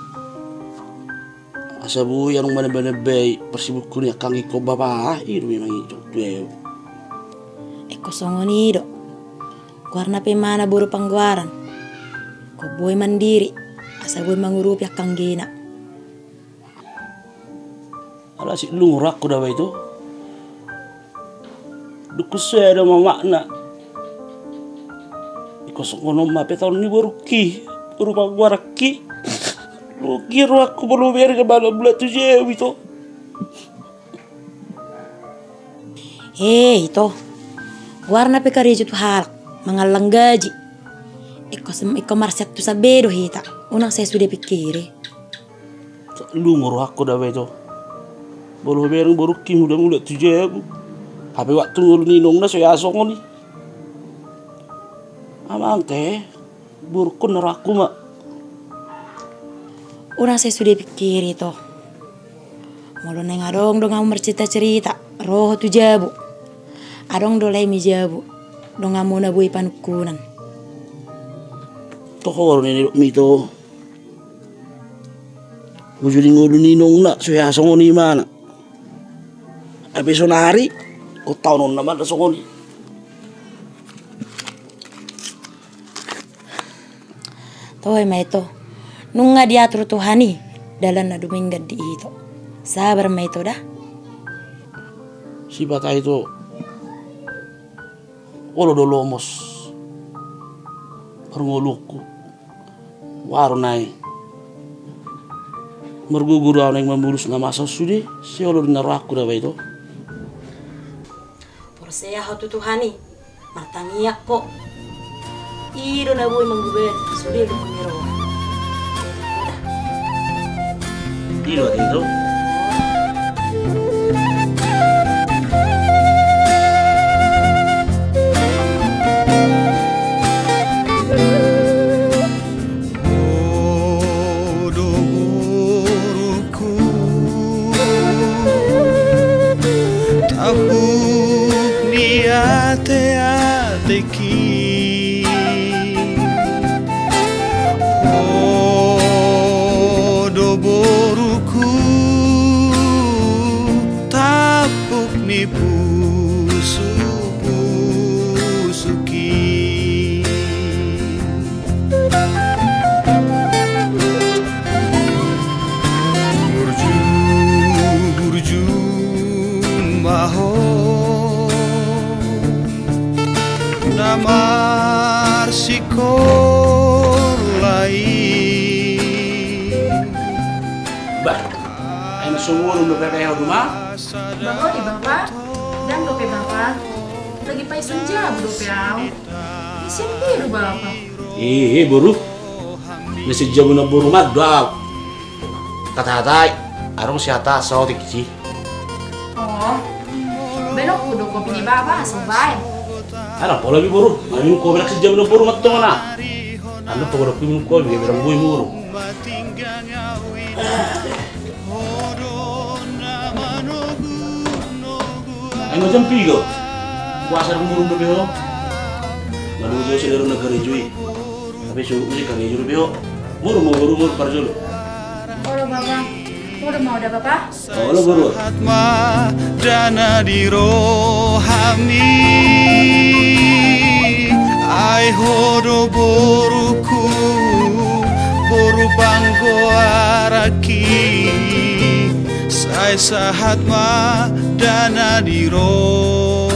Asa boi annon manemba-nemba i parsibukku ni angkanggingkon bapa, i do memang idok tu au. Ingkon songon i do. Goarna pe imana boru panggoaran. Ingkon boi mandiri, asa boi mangurupi angkanggina. Ala si lungun rohangku da ba ito. Dungkon sada ma makna. Ingkon songon on ma petaon ni borungki, boru panggoaranki. Lungun rohangku molo hubereng imana mulak tu jabu ito. Eh, ito. Goarna pe karejo tu halak, mangallang gaji. Ingkon sem-, ingkon marsiantusan be do hita. Unang sai sude pikiri. Lungun rohangku da ba ito. Molo hubereng borungki huda mulak tu jabu. Hape waktu ngolu ni inongna so hea songon i. Amang te, borungkon na rohangku ma. Unang sai sude pikiri ito. Molo naeng adong donganmu marcarita-carita, ro ho tu jabu. Adong do laem i jabu, donganmuna boi panungkunan. Toho do na nidokmi ito. Bujur ni ngolu ni inongna so hea songon i imana. Hape sonari ingkon taononna ma da songon i. Toe ma ito. Nunga diatur Tuhan i dalanna dumenggan di ito. Sabar ma ito da. Sipata ito. Olo do lomos parngoluonku. Waro nai. Margogo do au naeng mamolus na masa on sude, sai olo do na rohangku da ba ito. Porsea ho tu Tuhan i, martangiang ho. I do na boi mangubati sude lukun ni roha. I do ate ito. Kolai. Bah, ai na so modom dope ho, Duma? Bah, oi, Bapa. Ndang dope, Bapa. Lagi paison jabu dope au. Sian dia do, Bapa? Eh, eh, boru. Na sian jabu na boru ma do au. Hata-hatai, adong sihata saotik i. Oh, baenonku do kopi ni Bapa, so baen. Ai ndang pola be, boru, ai minum kopi nang sian jabu na boru ma antong na. Ai ndang pola be minum kopi, gabe ndang boi, boru. Ai na jam piga? Puasa do, boru, dope ho. Lalu jauh sendiri na karejo i. Tapi suruh ni karejo dope ho. Boru, boru, boru, parjolo. Olo, Bapa. Olo, Bapa. Olo, boru. Sahat ma dana di rohami, ai ho do boruku, boru panggoaranki, sai sahat ma dana di rohami.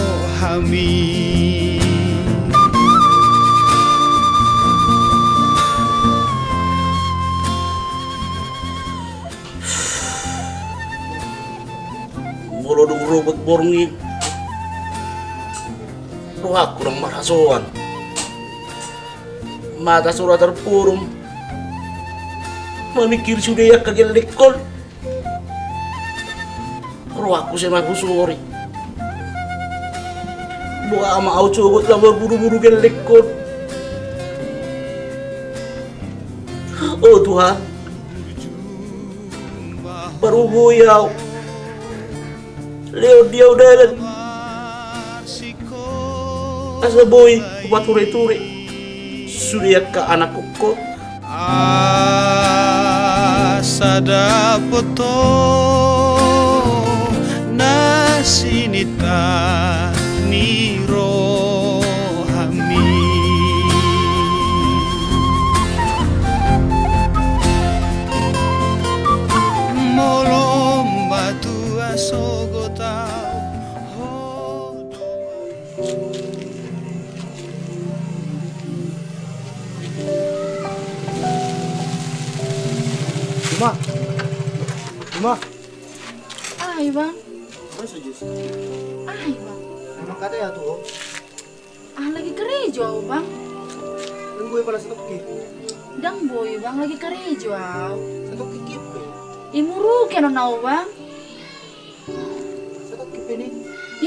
Molo dung robot borngin, rohangku nang marhasoan. Mata so ra tarporom, mamingkiri sude angka gellengkon. Rohangku sai marhusori. Boha ma au sogot na marburu-buru gellengkon. O Tuhan, parubui au, lehon di au dalan, asa boi hupature-ture sude angka anakkon. Asa dapot ho na sininta ni rohami. Molo matua sogot au, ho do ma. Duma. Duma. Aha, Bang? Masa, Jess? Aha, Bang? Emang kata ya tuh? Ah, lagi karejo au, Bang. Ndang boi pala satongkin? Ndang boi, Bang, lagi karejo au. Satongkin pe? Imuruk annon au, Bang. Satongkin pe ni?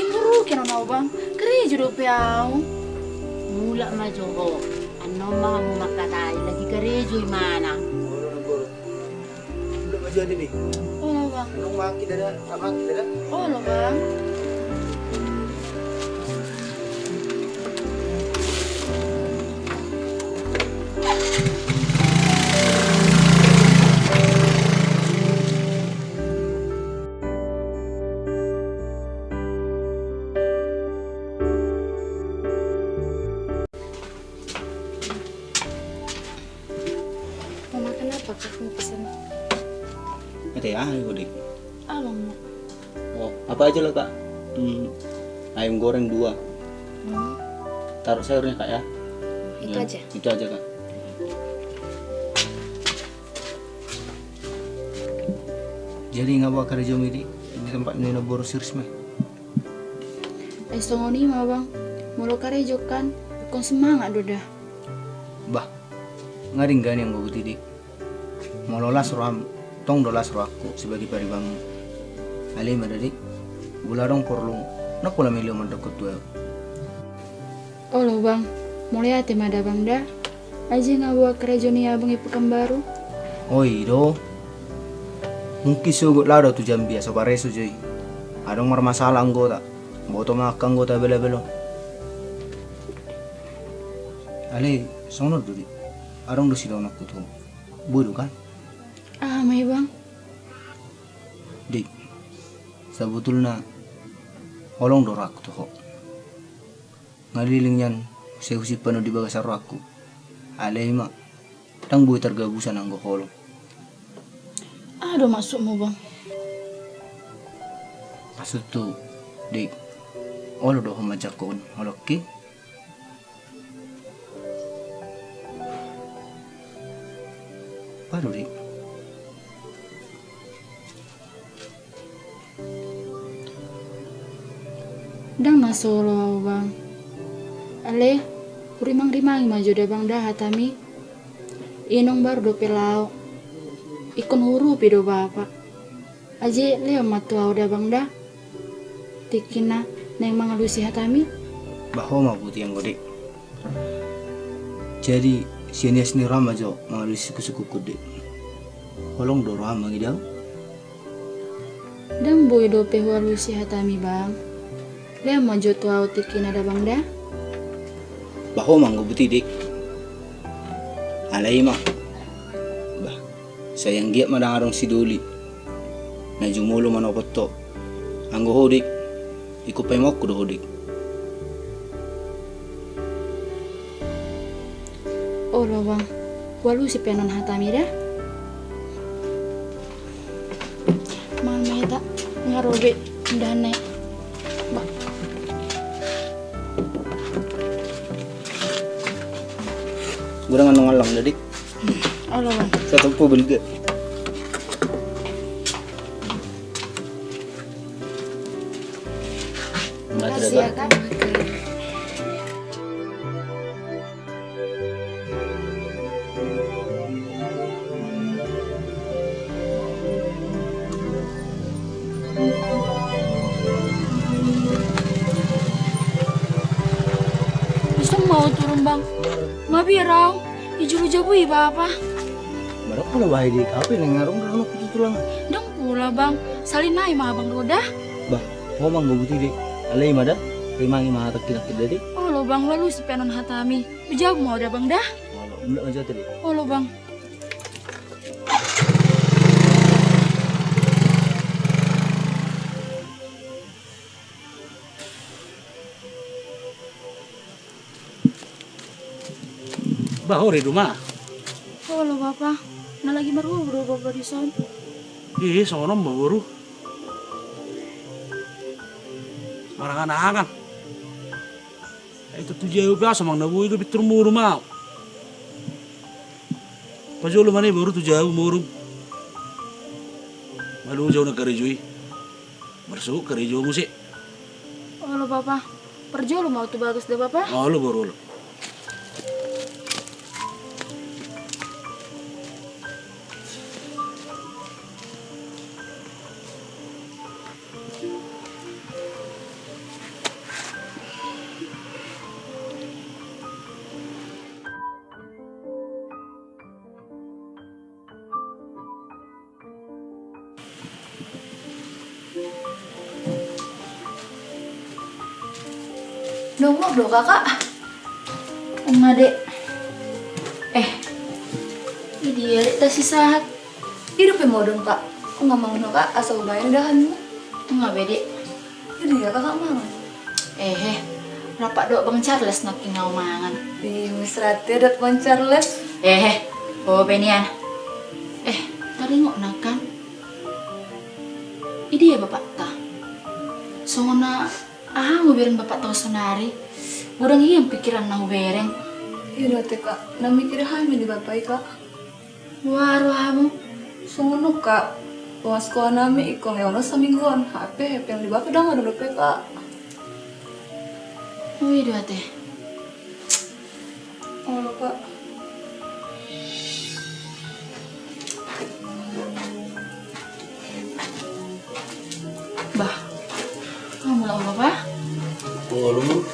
Imuruk annon au, Bang. Karejo dope au. Mulak ma jo ho. Annon ma hamu mangkatai, lagi karejo imana. Olo, Bang. Olo, Bang. Olo, Bang. Mau makan apa, Kak? Mau pesan? Ada ya, ayo, Dik. Abang, Mak. Oh, apa aja lah, Kak? Hmm, ayam goreng dua. Hmm. Taruh sayurnya, Kak, ya. Itu aja. Itu aja, Kak. Jadi nga boha karejomi, Dik, di tempat ni na boru si Risma? Eh, songon i ma, Bang. Molo karejo kan, ingkon semangat do da. Bah, nga denggan i anggo boti, Dik. Molo las roham, tong do las rohangku sebagai paribanmu. Alai ma da, Dik, molo adong porlu, ndang pola meliu mandok tu au. Olo, Bang, mauliate ma da, Bang, da. Aji nga boha karejo ni abang i Pekanbaru? Oi do. Mungkin sogot laho do tu Jambi asa pareso jo i. Adong marmasalah anggota. Boto ma angka anggota abal-abal on. Alai songon on do, Dik. Adong do sidohononku tu ho. Boi do kan? Aha ma i, Bang? Dik, sabotulna holong do rohangku tu ho. Nga leleng nian sai husimpan ho di bagasan rohangku. Alai ma, ndang boi targabusan anggo holong. Aha do maksudmu, Bang? Maksudhu, Dik, olo do ho manjangkon holongki? Baru, Dik. Ndang na solo au, Bang. Ale, hurimang-rimangi ma jo da, Bang, da hatami. Inong baru dope laho. Ingkon huurupi do bapa. Aji, lehon ma tu au da, Bang, da. Tingkina naeng mangalusi hatami. Bah, ho ma buti anggo, Dik. Jadi, sian ias ni roham ma jo mangalusi suku-suku, Dik. Holong do roham mangida au? Ndang boi dope hualusi hatami, Bang. Lehon ma jo tu au tingkina da, Bang, da. Bah, ho ma anggo buti, Dik. Alai ma. Bah, sai anggiat ma ndang adong sidoli na jumolo manopot ho. Anggo ho, Dik, ingkon paimahonku do ho, Dik. Olo, Bang. Hualusi pe annon hatami da. Mangan ma hita, nga ro be indahan na i. Bah. Godang annon allang da, Dik. Olo, Bang. Satompu belga. Makasih ya, Kak. Bisa mau turun, Bang. Mabiar au. Ijuru jabu i, Bapa. Barang pola bae di kafe nang ngarung nang kutu tulang. Ndang pola, Bang. Salin nai ma Abang ro da. Bah, ho ma anggo buti, Dik. Alai ma da. Rimangi ma hatangki nangkin da, Dik. Olo, Bang, hualusi pe annon hatami. Hujabu ma au da, Bang, da. Olo, mulak ma jo, Dik. Olo, Bang. Bah, ore do ma. Olo, Bapa. Na lagi marhobas do Bapa dison. Ih, songon on ma, Boru. Marangan-angan. Ai tu, tu jabu pe aso mang na boi do pinturmu do ma. Pajolo ma ne, Boru, tu jabu, Boru. Malo jau na karejo i. Marsuhut karejo muse. Olo, Bapa. Parjolo ma au tu bagas da, Bapa. Olo, Boru, olo. Nungnung do, Kakak. Nunga, Dek. Eh, i dia, Dek, tasi sahat? I dope modom, Kak. Nunga mangun, Kak, asa hubaen indahanmu. Nunga be, Dek. I dia, Kakak, mangun? Ehe, rap dohot Bang Charles nangkin au mangan. Ih, mesra ate dohot Bang Charles. Ehe, ho be nian. Eh, taringot nangkin. I dia bapakta? Songon na aha hubereng bapakta sonari? Godang hian pikiran na hubereng. Iya do ate, Kak. Na mikiri hami di bapa i, Kak. Boha rohamu? Songon on, Kak. Uang sekolah nami ingkon hehe on samingguan. Hape hepeng di bapa ndang adong dope, Kak. Ui, do ate. Olo, Kak. Bah, kamu lah, Bapa? Olo.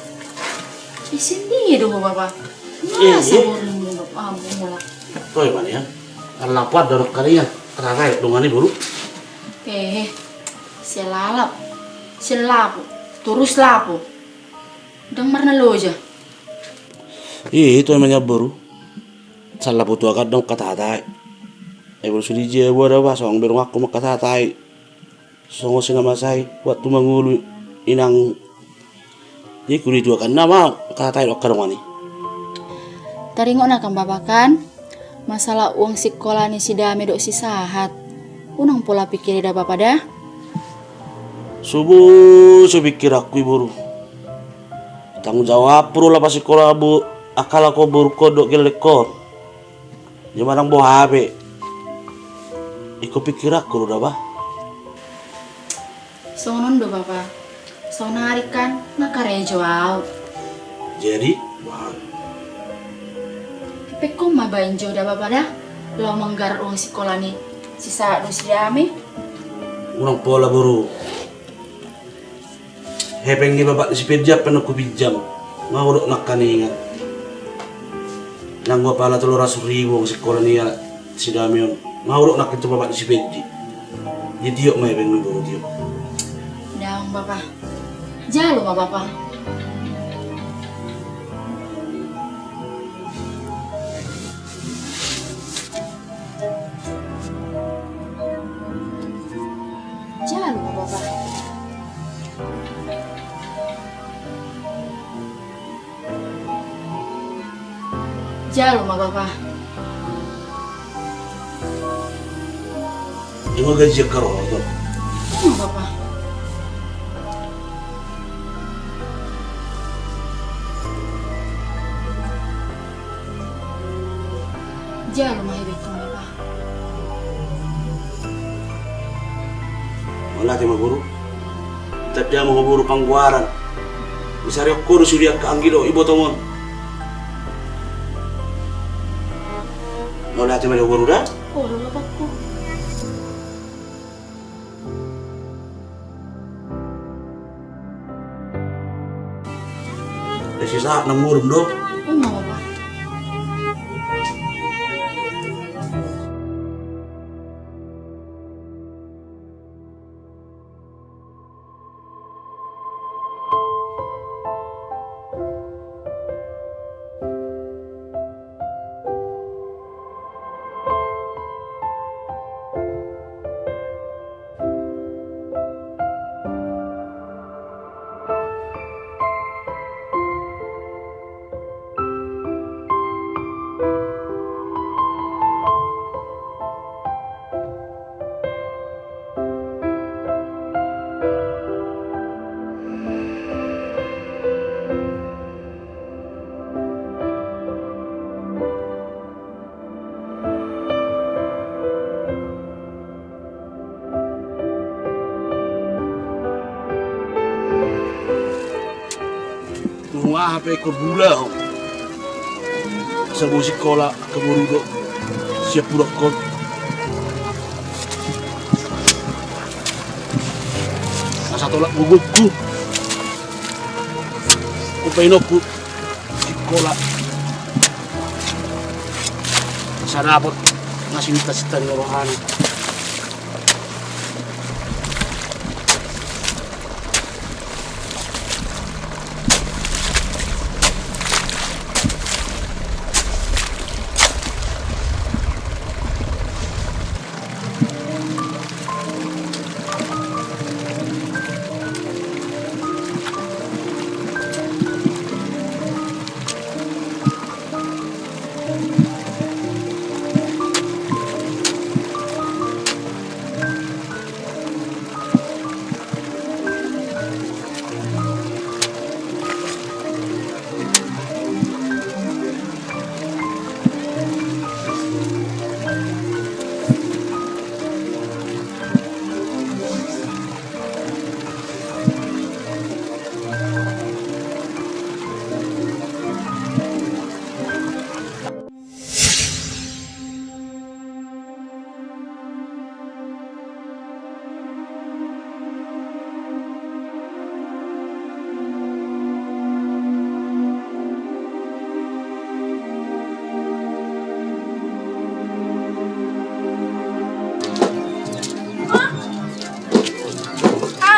Isin dia do, Bapa. Masa boru, Bapa, ampun lah. Oi, mana ya? Alapan dorong kalian. Terakhir dong ani, Boru. Eh, silalap. Silapu. Turus lapu. Ndang marnaloja. Ih, itu emangnya, Boru. Sala putu akan dong kata-katai. Eh, Boru, sudi je buat apa? Songon berong aku mah kata-katai. Songon si na masa i, waktu mangolu inang. Jadi kudu itu akan nama kata-katai do akan dong ani. Taringot na kan, Bapa, kan? Masalah uang sikola ni si Dame dohot si Sahat. Unang pola pikiri da, Bapa, da. Subu, so pikir aku i, Boru. Tanggung jawab pro lah pas sikola, Bu. Akal aku, Boru, ko dohot gelleng ko. Dia manang boha be. Ingkon pikiranku do da, Bah. Songon on do, Bapa. Saonari kan na karejo au. Jadi, Bah, pepengkon ma baen jo da, Bapa, da. Laho manggarar uang sikola ni si Sahat dohot si Dame. Unang pola, Boru. Hepeng ni bapak ni si Peji pe na hupinjam. Nga hudok nangkaningan. Nanggo pala tolu ratus ribu uang sikola ni anak si Dame on. Nga hudok nangkin tu bapak ni si Peji. Jadi tiop ma hepeng ni, Boru, tiop. Daong, Bapa. Jalo ma, Bapa. Jalo ma, Bapa. Jalo ma, Bapa. Ima gaji angka ro, Bapa. Ima, Bapa. Jalo ma hepeng, Bapa. Mauliate ma, Boru. Tanda ma ho, Boru, panggoaran. Bisa riok ho do sude angka anggi dohot ibotongmu on. Mauliate ma di ho, Boru, da. Olo, Bapakku. Isi Sahat na murung do. Ima, Bapa. Tung aha pe ingkon bula ho. Asa boi sikola, angka boru do sian pudangkon. Asa tolap gogongku. Hupainonku sikola. Asa dapot na sininta-sinta ni rohana.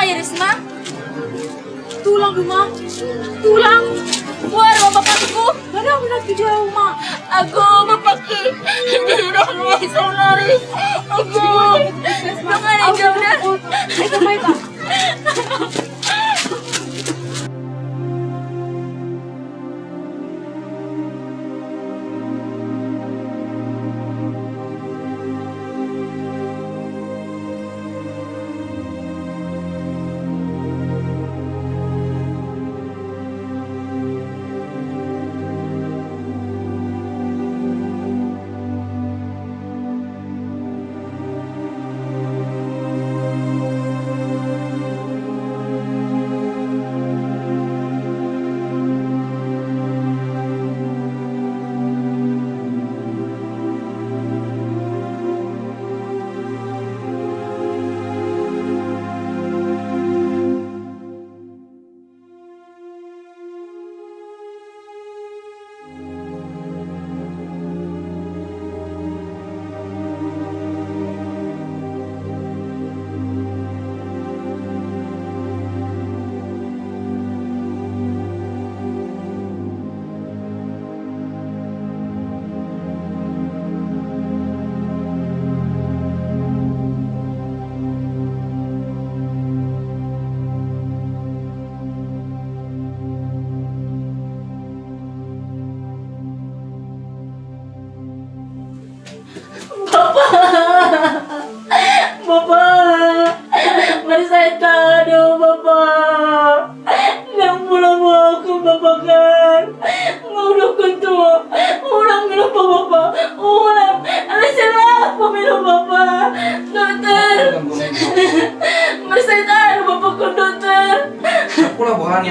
Ai, Risma. Tulang, Uma. Tulang. Wah, Uma, bapakku. Mana aku nak video, Uma? Ago, bapakku. Dia udah keluar saudari. Ago. Jangan, aku jauh dah. Ayo, baik, Pak.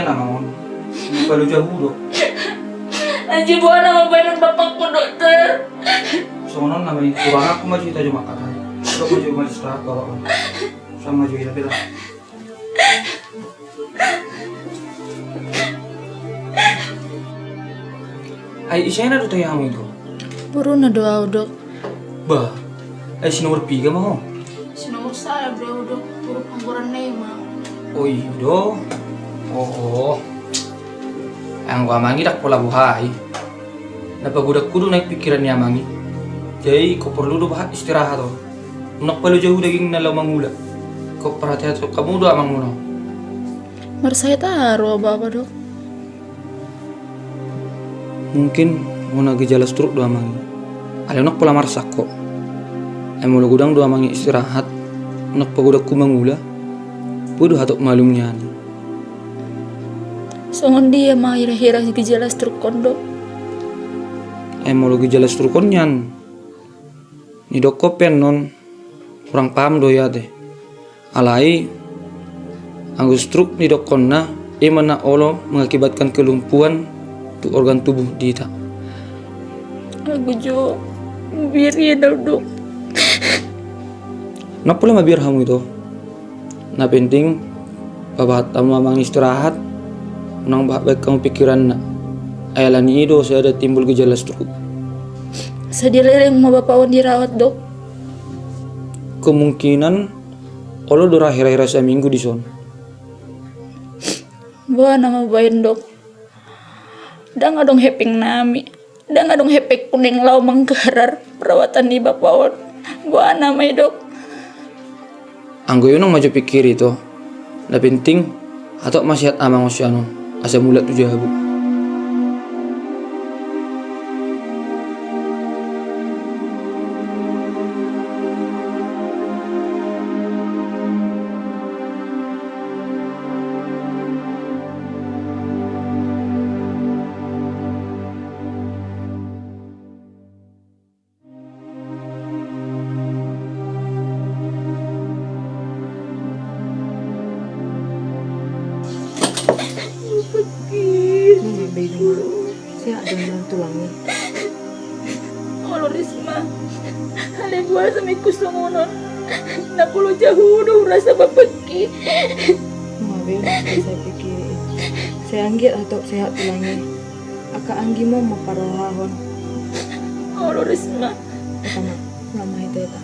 Amang on. Balu jahu do. Anjing, boha nama baenon bapakku, dokter? Songon on nama i, kurang aku maju hita jo mangkatai. Dok maju maju istirahat bapak on. Sama maju hita pira. Ai ise na do tahi hamu ito? Boruna do au, dok. Bah, ai si nomor piga ma ho? Si nomor sada do au, dok. Huruf anggoran na i ma. O i do. O, o. Anggo amang i ndang pola boha i. Na pagodangku do naeng pikiran ni amang i. Jadi ingkon porlu do bahat istirahat on. Unang palo jahu dagingna laho mangula. Ingkon parhate-hatehon hamu do amang muna. Marsahit aha roha bapa, dok? Mungkin ngona gejala stroke do amang i. Alai unang pola marsak ho. Ai molo godang do amang i istirahat, unang pagodangku mangula. Boi do hatop malum nian i. Songon dia ma hira-hira gejala stroke on, dok? Ai molo gejala stroke on nian, nidokkon pe annon, kurang paham do hita ate. Alai anggo stroke nidokkonna, i ma na olo mengakibatkan kelumpuhan tu organ tubuh di hita. Anggo jo, mabiar ia do, dok. Unang pola mabiar hamu ito. Na penting pabahat hamu amang i istirahat. Unang bahat baen hamu pikiranna. Ai alani i do sada timbul gejala stroke. Sadia leleng ma bapa on dirawat, dok? Kemungkinan olo do ra hira-hira saminggu dison. Boha nama baen, dok? Ndang adong hepeng nami. Ndang adong hepengku naeng laho manggarar perawatan ni bapa on. Boha nama i, dok? Anggo i unang ma jo pikiri ito. Na penting hatop ma sehat amang on sian on, asa mulak tu jabu. Sehat do tulang i? Olo Risma. Alai boasa ma ingkon songon on? Na polo jahu do hurasa bapakki. Mabe, sai pikiri. Sai anggiat hatop sehat tulang i. Angka anggi ma mamparrohahon. Olo Risma. Eta ma, ulang ma hita eta.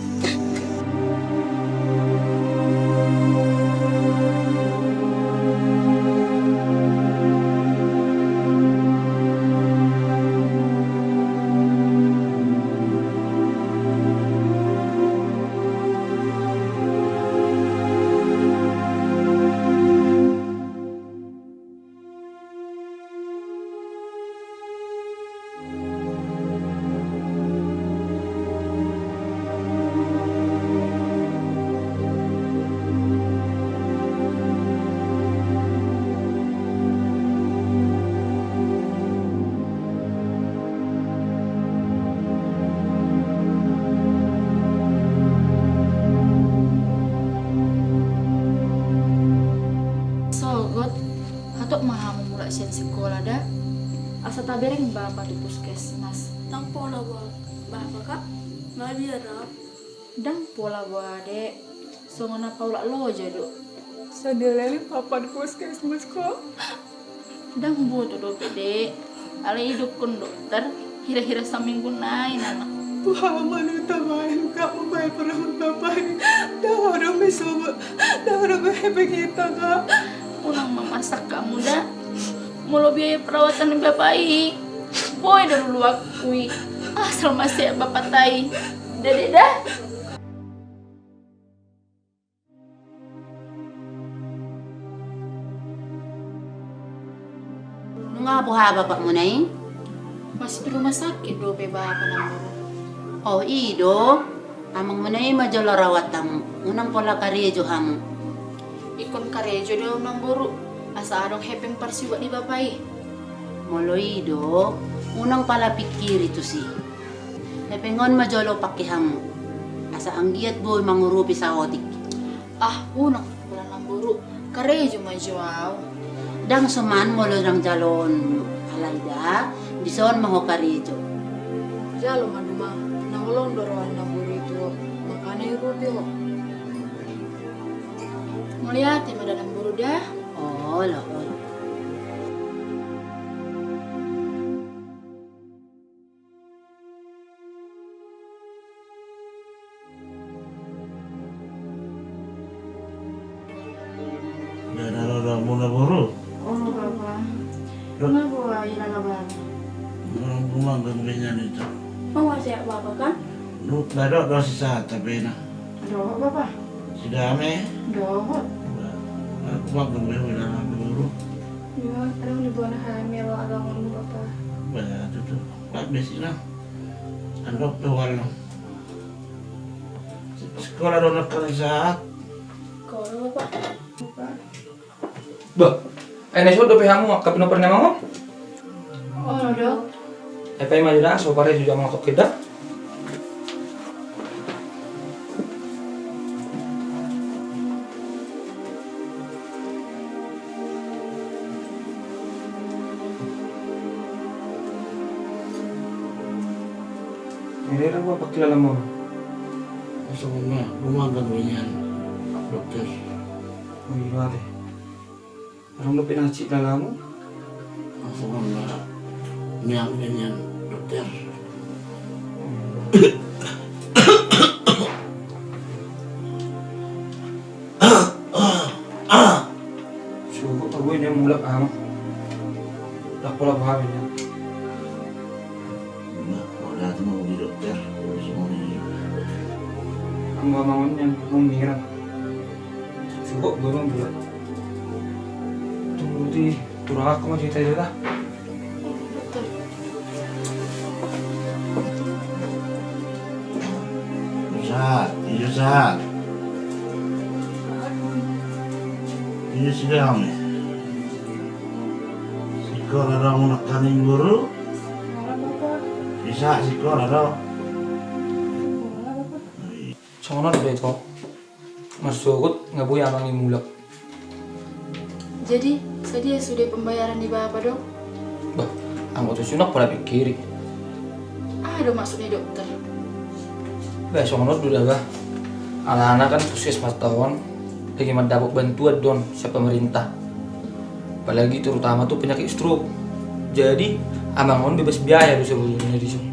Sogot. Hatop ma hamu mulak sian sikola da, asa tabereng bapa tu puskesmas. Ndang pola boha bapa, Kak? Mabiar au. Ndang pola boha, Dek. Songon na paulak loja do. Sadia leleng bapa di puskesmas, Kak? Ndang boto dope, Dek. Alai idokkon dokter, hira-hira saminggu nai nama. Boha ma na tabaen, Kak, mambaen perawat bapa i? Ndang adong be sogot, ndang adong be hepeng hita, Kak. Unang ma marsak hamu da. Molo biaya perawatan ni bapa i, boi do luluanku i. Asal ma sehat bapata i. Da, Dek, da. Nunga boha bapakmuna i? Masih di rumah sakit dope bapa, Namboru. O, i do. Amangmuna i ma jolo rawat hamu. Unang pola karejo hamu. Ingkon karejo do au, Namboru, asa adong hepeng parsiubat ni bapa i. Molo i do, unang pala pikiri tusi. Hepeng on ma jolo pake hamu, asa anggiat boi mangurupi saotik. Ah, unang pola, Namboru, karejo ma jo au. Ndang soman molo ndang jaloon alai da, dison ma ho karejo. Jalo ma duma, na holong do roha ni namboru i tu ho, makana irupi ho. Mauliate ma da namboru da. Olo, olo. Bana roda muna boru. Olo bapa. Kenapa wa ilala bapa? Rumah gangguan itu. Mau sehat bapa kan? Lu ladok dosi sahat tapi na. Dohot bapa. Sidame. Dohot. Aku mah gangguan ilala boru. Yo, ada di buana hamil alangon bapa. Bah tutu. Pak besi lah. Andok tu walang. Sikola do nangkin sahat. Sikola bapa. Bah, ai na sogot dope hamu angka pinompar ni amang on? Olo do. Ai paima jo da, so parejo jo amang on tokkeda. Ere ra gua pakilala mo. Songon na, gua makan do nian dokter. Oh iya ate. Adong dope na hansit lalamu? Songon na, nian nian dokter. Sogot ma boi nian mulak amang. Ndang pola boha be nian. Nah, pola tu mau di dokter. Amang on nian, amang nira. Sogot boi amang mulak. Tunggu di, turang aku ma cerita itu dah. Sahat, ijo sahat. Ijo sidame. Sikola do muna nangkin boru. Bisa sikola do. Songon on do ito. Marsogot nga boi amang i mulak. Jadi sadia sude pembayaran ni bapa dok? Bah, anggo tusi on ndang pola pikiri. Aha do maksud ni dokter? Bah, songon on do da bah. Alana kan puskesmas ta on lagi mandapot bantuan do on sian pemerintah. Apalagi terutama tu penyakit stroke. Jadi amang on bebas biaya do sebelumnya dison.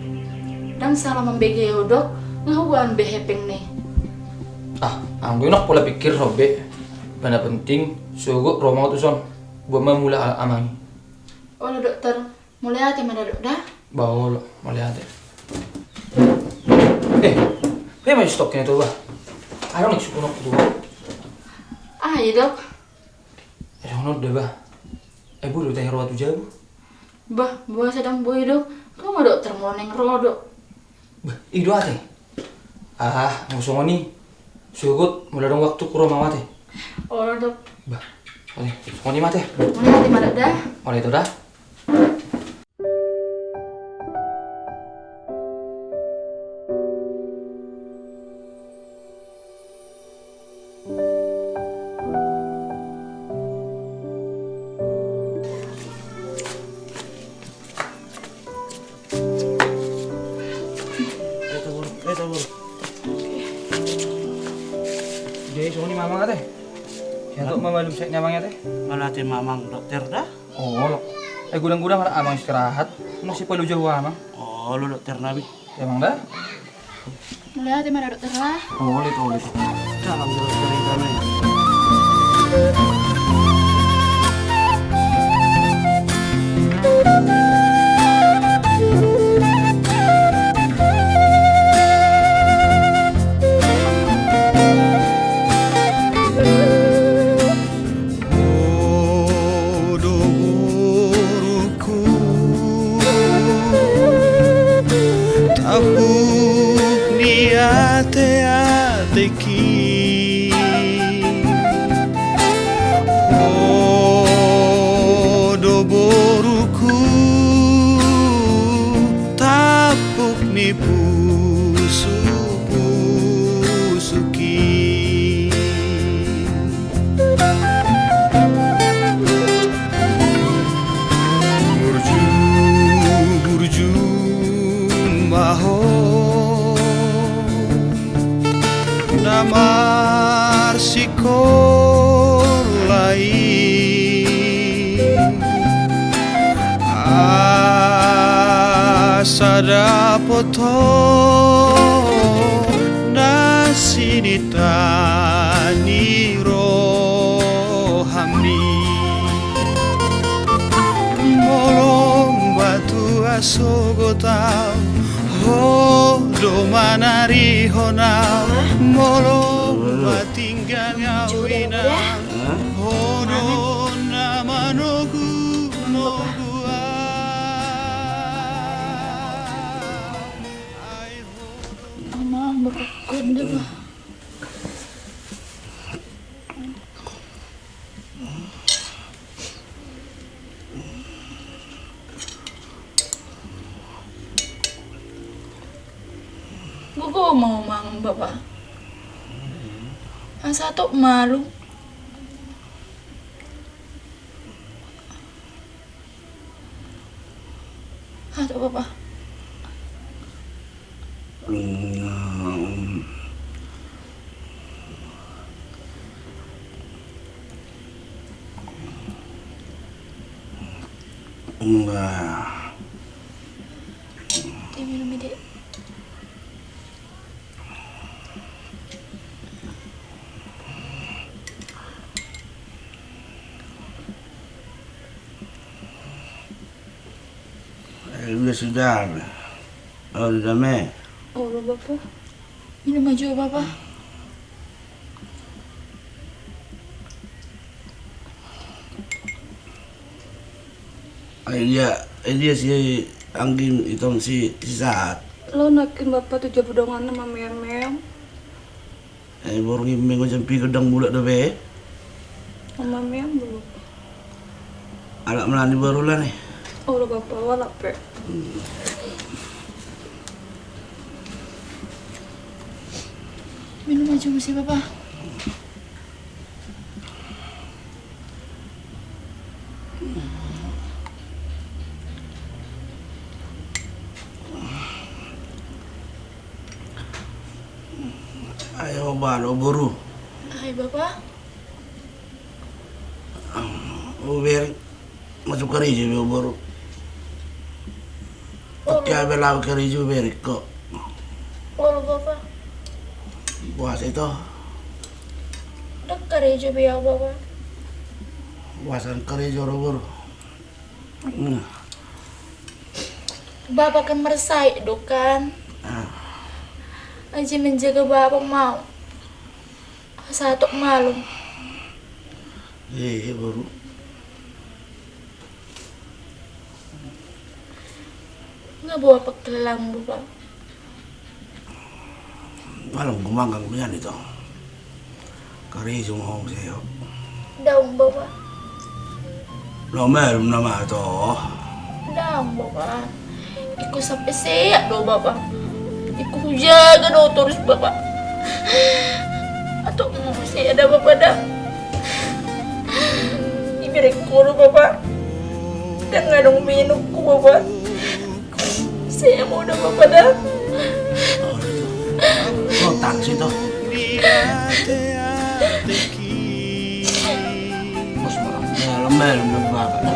Ndang salah mambege ho dok, nga huboan be hepeng ni. Ah, anggo i ndang pola pikir ho be. Ba na penting sogot ro ma ho tuson. Buat ma mulak amang i. Olo dokter, mauliate ma da dok da. Ba olo, mauliate. Eh, pe ma stok kena tu bah. Adong i sukun aku tu bah. Ah iya dok. Eh, songon on da bah. Eh, boi do tahe ro tu jabu. Bah, boasa ndang boi dok. Ro ma dokter molo naeng ro dok. Bah, i do ate. Ah, molo songon i. Sogot molo adong waktu ku ro ma au ate. Olo dok. Bah, ate, songon i ma ate. Mauliate ma dok da. Olo ito da. Eh, tabur, eh, tabur. Jadi songon i ma amang ate. Sian tu ma malum sek ni amang ate. Mauliate ma amang dokter da. Olo. Eh, godang-godang ra amang istirahat. Unang sipaloja ho amang. Olo dokter nami. Amang da. Mauliate ma da dokter da. Olo, olo. Dalam dokter nami. Ho do boruku, tapuk ni ateateki. Ho do boruku, tapuk ni pusupusuki. Na marsikola i, asa dapot ho na sinita ni rohami. Molo matua sogot au, ho do manarihon au. Molo matinggal au, inang, ho do na manogunogu au. Amang, bapakku, enda, bah. Gogo ma ho mangan, bapa. Asa tong malum. Aduh, bapa. Diminum i, Dek. Eh, udah sudah. Oh, udah, me. Olo, bapa. Minum ma jo, bapa. Ai dia, ai dia si Anggi, itom si, si Sahat. Laho nangkin, bapa, tu jabu donganna, mameam-meam. Eh, borngin, mengo jampi godang mulak dope. Mameam do, bapa. Alap ma lan i, boru, lan i. Olo, bapa, alap pe. Minum ma jo muse, bapa. Ai ho, bah, do, boru. Ai, bapa. Hubereng, masuk karejo be ho, boru. Olo. Oke, abe laho karejo, hubereng ho. Olo, bapa. Boasa ito? Ndang karejo be au, bapa. Boasa ndang karejo ro, boru? Hmm. Bapa kan marsahit do kan. Ah. Aji menjaga bapa ma au. Asa tong malum. Iya, iya, boru. Nga boha pangkilalang, bapa? Malam gumanggang mian ito. Karejo ma ho muse, yo. Daong, bapa. Laho malum nama to. Daong, bapa. Ingkon sampe sehat do, bapa. Ingkon hujaga do torus, bapa. Antong muse da, bapa, da. Ibereng ho do, bapa. Ndang adong be inumhu, bapa. Sehat ma ho da, bapa, da. Oh, tangsi to. Bos, malam, malam, malam, bapa.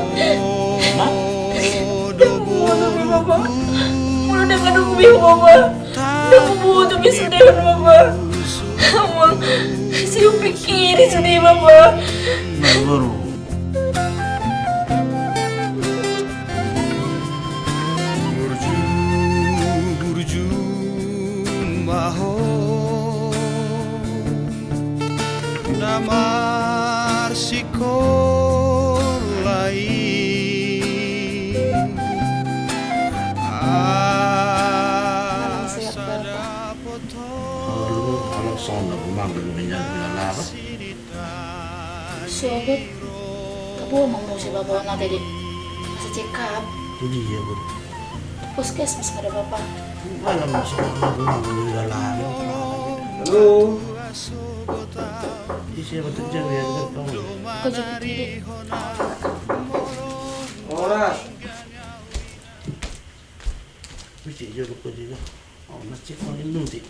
Hah? Ndang huboto be, bapa. Molo ndang adong be ho, bapa, ndang huboto be sude on, bapa. Molo sai hupingkiri sude, bapa. Nah, boru. Burju, burju ma ho na marsikola i. Asa dapot ho. Olo, alak songon na gumanggang mian di lalapan. Sogot. Nga boha ma muse, bapa, on ate, Dek? Asa check up. Jadi iya, boru. Puskesmas ma da, bapa. Malam masuk, aku mau di dalam. Halo. Isi apa tuh, jam ya, kita tahu. Kau jemput, Dek. Horas. Bisa juga, kau juga. Oh, masih kau ini, Dek.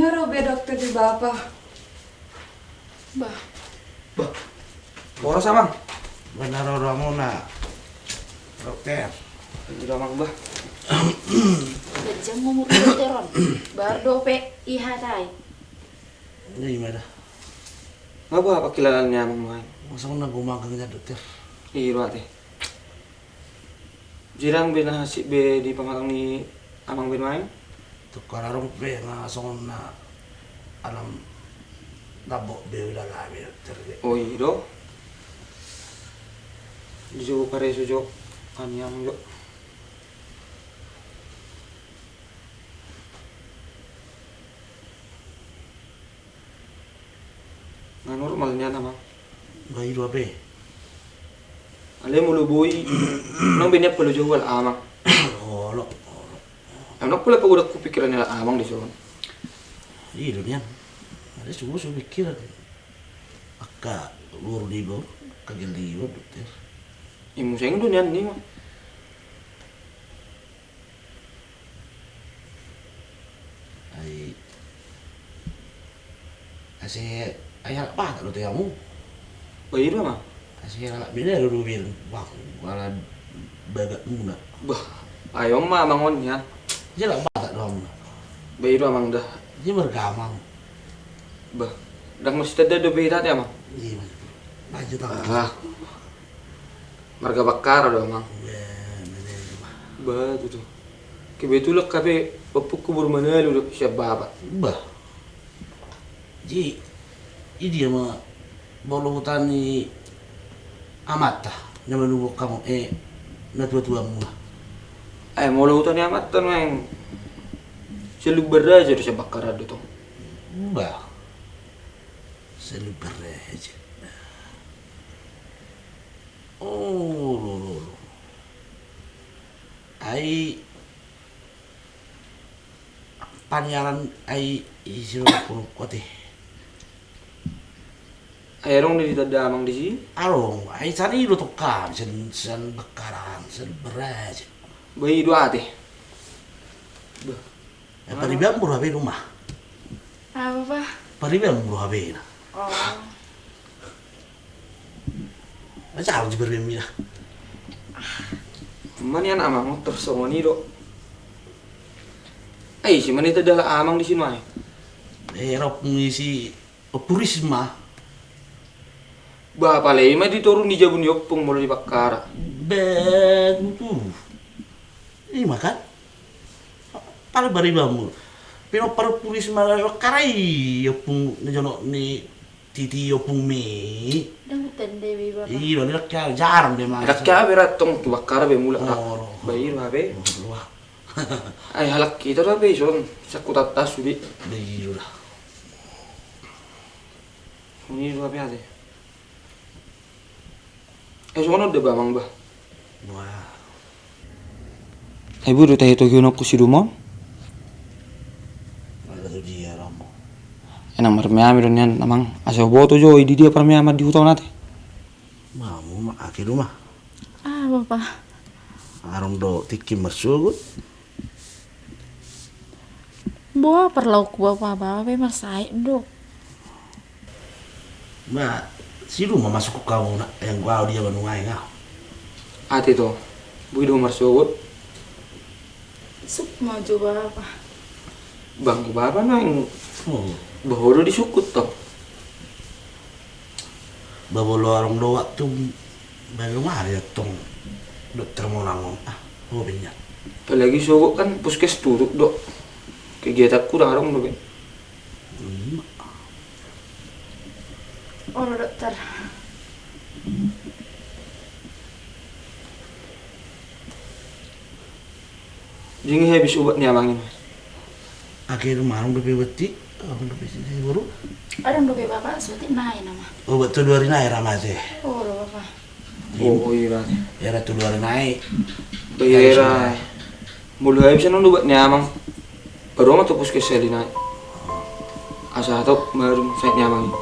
Ro be dokter di bapa. Bah. Bah. Boros, Amang. Benar ro muna. Dokter. Ido, Amang, bah. Ganjang umur ni dokter on. Baru dope ihatai. Ima da. Nga boha pangkilalaan ni Amang nuaeng? Songon na gumanggang nian, dokter. Ido ate. Jarang be na hansit be di pamatang ni Amang be nuaeng. Tung adong be nga songon na alam lambok be ulala be, dokter be. O, ido. Di jo pareso jo. Aniang jo. Nga normal nian, Amang. Bah, ido hape. Alai molo boi, unang be nian palo jo halak Amang. Olo, olo. Unang pola pagodangku pikiran ni halak Amang dison. Ido nian. Ada subuh subuh pikiran. Angka boru niba, angka gelleng niba, dokter. Imuseng do nian niba. Ai, ase, ai halak Batak do te hamu? Bah, ido, Amang. Ase halak Medan do, do be, bah, halak bagak muna. Bah, ai on ma, Amang, on nian. Ase halak Batak do hamu? Bah, ido, Amang, da. Ase marga aha hamu? Bah, ndang masitanda dope hita ate, Amang. Ima. Lanjut, Amang. Ah. Marga Bakkara do, Amang. Weh, mene do, bah. Bah, tutu. Kebetulan hape ompungku boru Manalu do sian bapa. Bah. Jadi, i dia ma molo huta ni amanta na manungkun hamu, eh, natuatuamuna? Eh, molo huta ni amanta nuaeng sian Lumban Raja do, sian Bakkara do tong. Bah. Sian Lumban Raja. Oh, lo, lo, lo. Ai paniaran ai isi lo pun kuat, eh. Ai adong do ditanda Amang disi? Adong, ai sian i do tong kan, sian, sian Bakkara, sian Lumban Raja. Bah, i do ate. Bah. Eh, paribanmu do hape i, Amang? Aha, bah? Paribanmu do hape i na. Oh. Masalah di paribanmi na. Ima nian Amang, tarsongon i do. Ai ise ma na ditanda Amang disi nuaeng? Eh, ro ompung i si Ompu Risma. Bah, pala i ma di toru ni jabu ni ompung molo di Bakkara. Bah, tutu. Ima kan? Pala paribanmu. Pinompar Ompu Risma na di Bakkara i, ompung na jonok ni titi ompungmi. Ndang hutanda be, bapa. Ido, ndang hea, jarang be mangan. Ndang hea be ra tong tu Bakkara be mulak ra. Oh, bah, ido hape. Oh, bah. Ai halak hita do hape ison, sian hutanta sude. Bah, ido da. Songon i do hape ate. Eh, songon on da, bah, Amang, bah. Wah. Ai boi do tahe togihononku siduma on? Ala tu dia, Romo? Eh, nang marmeam do nian, Amang. Asa huboto jo i di dia parmeaman di huta on ate. Mamu ma, ake do ma. Ah, bapa. Adong do tingki marsogot. Boha parlahutku, bapa, bapa pe marsahit do. Bah, siduma masuk ke kau na, yang kau dia banua nga. Ate to, boi do marsogot. Suk ma jo, bapa. Bah, anggo bapa nuaeng. Oh. Bah, ho do disungkun to. Bah, molo adong do waktu, bah, dung ari tong dokter monang on. Ah, ho be nian. Apalagi sogot kan puskes tutup do. Kegiatanku ndang adong do be. Hmm. Olo, dokter. Dung i habis ubat ni Amang i, Mas? Ake, dung adong dope ubat i, adong dope si boru. Adong dope, bapa, sude nai nama. Ubat tolu ari nai ra mate. Olo, bapa. Oh, oh, iya, berarti. Era tolu ari nai. Oh, iya, era. Molo habis annon ubat ni Amang. Baru ma tu puskesmas sahali nai. Asa hatop baru sahit ni Amang i.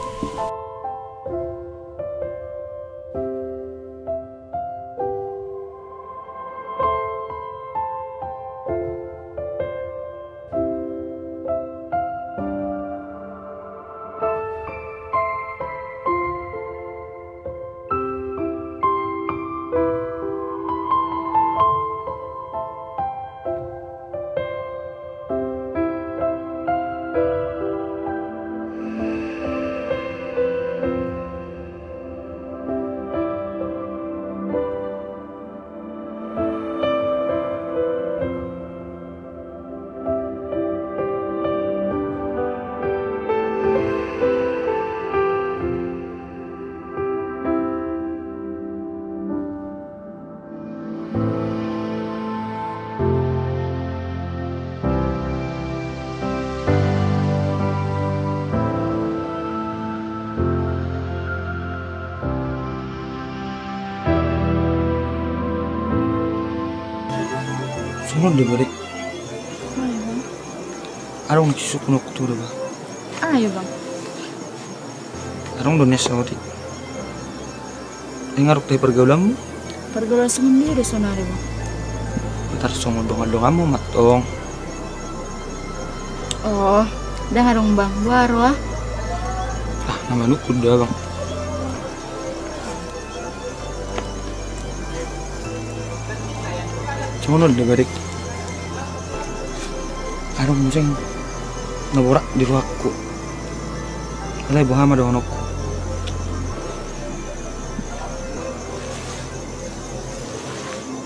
Songon on do, Bang. Ayo, Bang. Adong na sisungkunonku tu ho, Bang. Ayo, Bang. Adong do nian saotik. Nunga adong tahi pargaulanmu? Pargaulan songon dia do saonari, Bang? Tarsongon dongan-donganmu ma antong. Oh, ndang adong, Bang. Boha ro, ah? Ah, na manungkun da, Bang. Songon on do, Bang. Adong muse na borat di rohangku. Alai boha ma dohononku?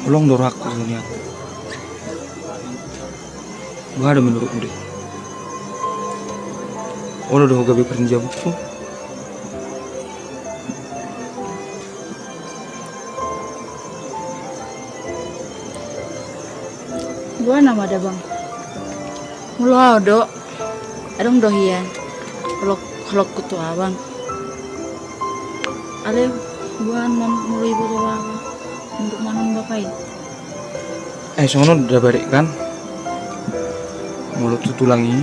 Holong do rohangku tu ho nian. Boha do menurutmu, Dik? Olo do ho gabe parjabukku? Boha nama da, Bang? Molo au do, adong do hian holong, holongku tu abang. Alai boha annon molo iboto bapa, nunga manang bapa i? Eh, songon on da, Barik, kan? Molo tu tulang i,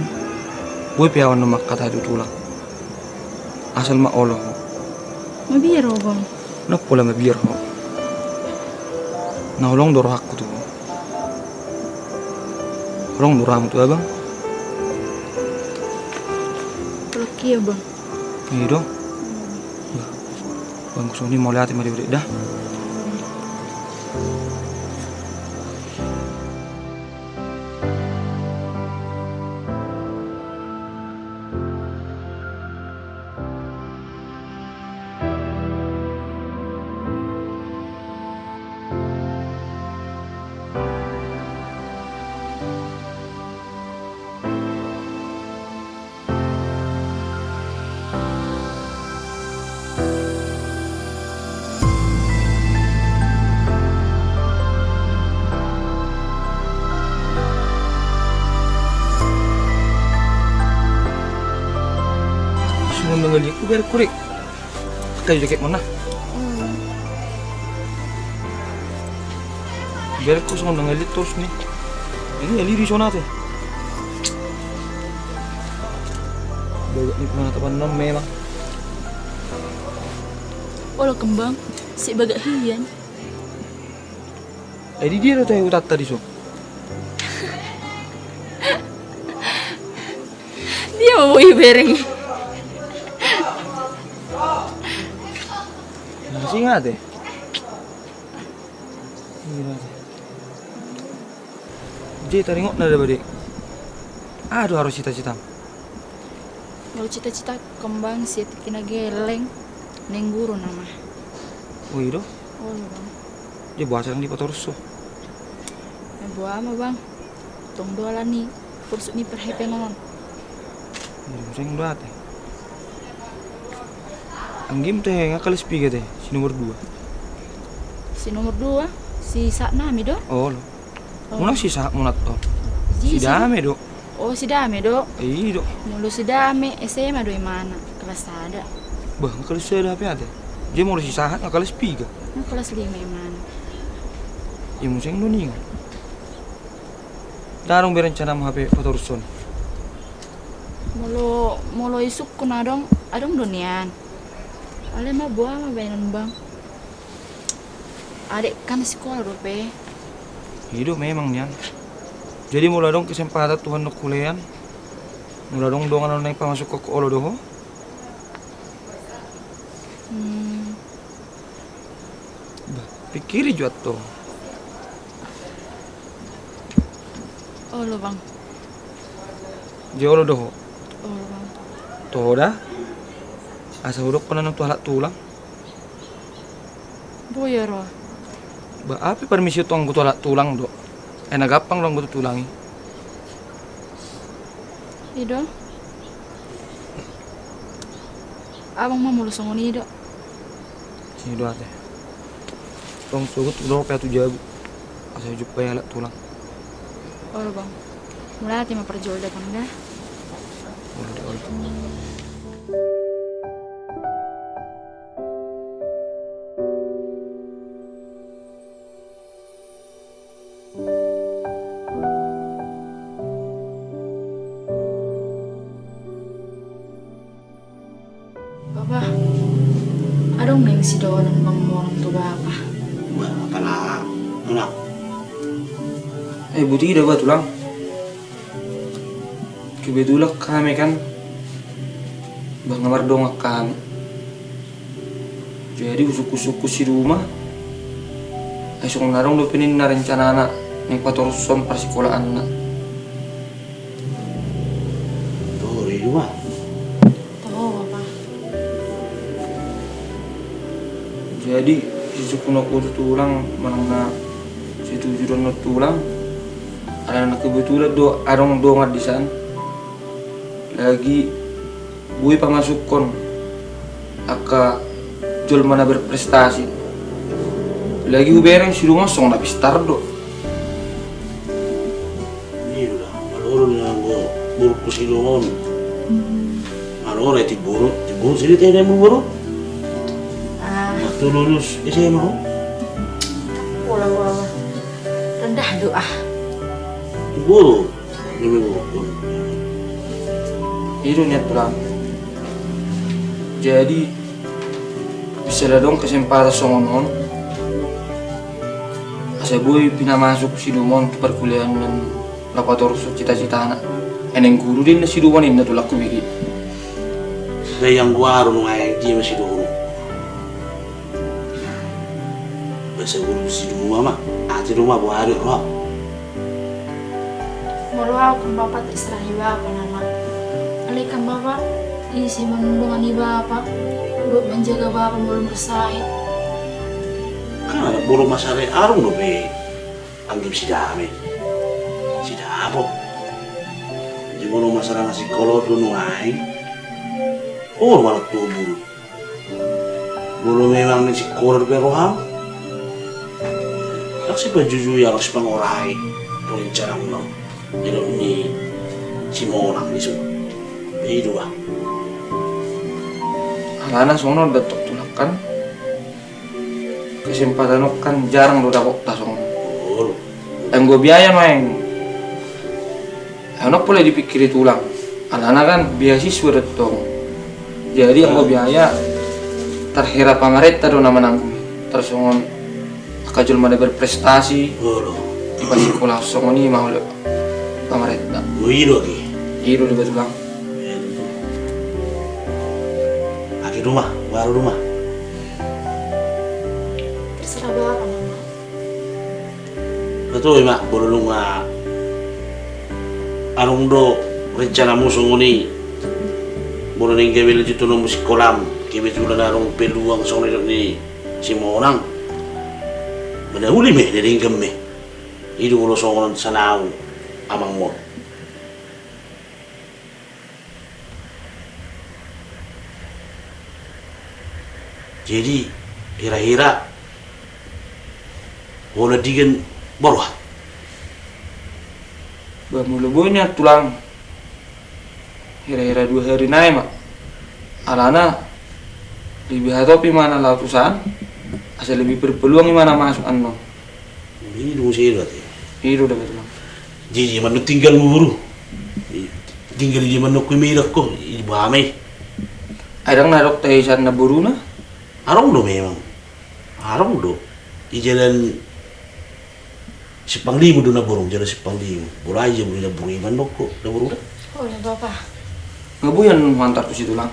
boi pe au annon mangkatai tu tulang. Asal ma olo ho. Mabiar ho, Bang. Na pola mabiar ho. Na holong do rohangku tu ho. Holong do roham tu abang? Holong i, Bang. I do. Bah, Bang, songon i, mauliate ma di ho, Dik, da. Songon na ngaliat ho, Barik, kurik. Pakai jaketmu na. Hmm. Barik, ho songon na ngaliat ho songon i. Ini ya liri sonate. Bagak ni pengatapan non memang. Olo kembang, si bagak hian. Eh, di dia do tahe hutanta di son? Dia ma boi bereng. Na singate. Jadi taringot na da, Badik. Aha do haroa cita-citam? Molo cita-cita kembang si tingki na gelleng, naeng guru nama. Oh, i do? Olo, Bang. Jadi boha, seng dipatorus ho? Eh, boha ma, Bang. Tong do ala ni porsuk ni parhepengon on. Iya, seng do ate. Anggiat tahe nga kelas piga tahe, si nomor dua? Si nomor dua, si sahat nami do? Olo. Oh. Molo si sahat muna to? Si Dame do. Oh, si Dame do? I do. Molo si Dame S M A do imana, kelas sada. Bah, nga kelas sada hape ate. Jadi molo si sahat nga kelas piga? Nga kelas lima imana. Iya, muse do ninna. Ndang adong be rencanamu hape patorushon? Molo, molo isungkun adong, adong do nian. Alai ma boha ma baenon, Bang. Adek kan sikola dope. I do memang nian. Jadi molo adong kesempatan tu ho annon hulean, molo adong dongan na naeng pamasukhon ho, olo do ho? Hmm. Bah, pikiri jo antong. Olo, Bang. Jadi olo do ho? Olo, Bang. Toho da. Asa hudokkon annon tu halak tulang. Boi ro. Bah, aha pe parmisi antong tu halak tulang do. Ai na gampang do anggo tu tulang i. I do. Abang ma molo songon i do. I do ate. Tong sogot udah pe tu jabu. Asa hujumpa i halak tulang. Olo, Bang. Mauliate ma parjolo da, Bang, da. Olo, olo. Sidohonon ma monang tu bapa. Bah, apa na, anak? Eh, buti da ba tulang. Kebetulan hami kan bah nga mardongan hami. Jadi husungkun-sungkun si Duma. Ai songon na adong dope ninna rencanana naeng patorus on parsikolaanna. Toho do i, Duma. Toho, Bapa. Jadi sisungkun on tu tulang manang na setuju do on tulang. Alana kebetulan do adong dongan di san. Lagi boi pamasukkon angka jolma na berprestasi. Lagi hubereng si Duma songon na pistar do. Iya, malolo na anggo borungku si Duma on. Malolo, eh, Timburu, Timburu sini teh, Timburu. Ah. Waktu lulus S M A ho? Pola, pola. Rendah do ah. Timburu. I do nian tulang. Jadi, bisa adong kesempatan songon on, asa boi pinamasuk si Duma on tu parkuliahan na laho patorus cita-citana. Ai naeng guru do inna si Duma on, inna tulangku bege. Sai anggo ahu nunga, ai dia ma si Duma. Basa guru si Duma ma, ate Duma, boha do roham? Molo ahu kan Bapa, terserah di Bapa nama. Alai kan Bapa, ise ma dongan ni Bapa, dohot manjaga Bapa molo marsahit? Kan anak boru masare arung dope anggem si Dame. Si Dame. Jadi molo masalah na sikola do nuaeng. Oh, malah tubuh. Molo memang naeng sikola dope roham, laos sipajujui, laos sipangorai do rencanam, no? Jolo ni si Monang i so. I do bah. Alana songon on da tong tulang kan. Kesempatan on kan jarang do dapotta songon. Olo. Anggo biaya nuaeng. Ai unang pola dipikiri tulang. Alana kan beasiswa do tong. Jadi anggo biaya tarhira pamarenta do na mananggung. Tarsongon angka jolma na berprestasi. Olo. Dipasikola songon i ma olo pamarenta. Oh, i do ate. I do da ba tulang. Ate Duma, baru Duma. Terserah Bapa nama. Betul ma, molo nunga adong do rencanamu songon i. Molo naeng gabe lanjut tu namu sikolam, kebetulan adong peluang songon i dohot ni si Monang. Manauli ma i, denggan ma i. I do molo songon on sian ahu amangmu. Jadi hira-hira holan denggan boru ha? Bah, molo boi nian tulang, hira-hira dua hari nai ma. Alana lebih hatop ima na laho tu san, asa lebih berpeluang ima na masuk annon. I do muse i do ate. I do da ba tulang. Jadi dia ma annon tinggalmu boru? Tinggal dia ma annon, ho i ma i, dang ho i, boha ma i? Ai dang na adong tahe sian namboruna? Adong do memang. Adong do. Di jalan Simpang Lima do namboru, jalan Simpang Lima. Bola aja beli namboru, i ma annon ho namboruna. Oh iya, Bapa. Nga boi annon huantar tu si tulang?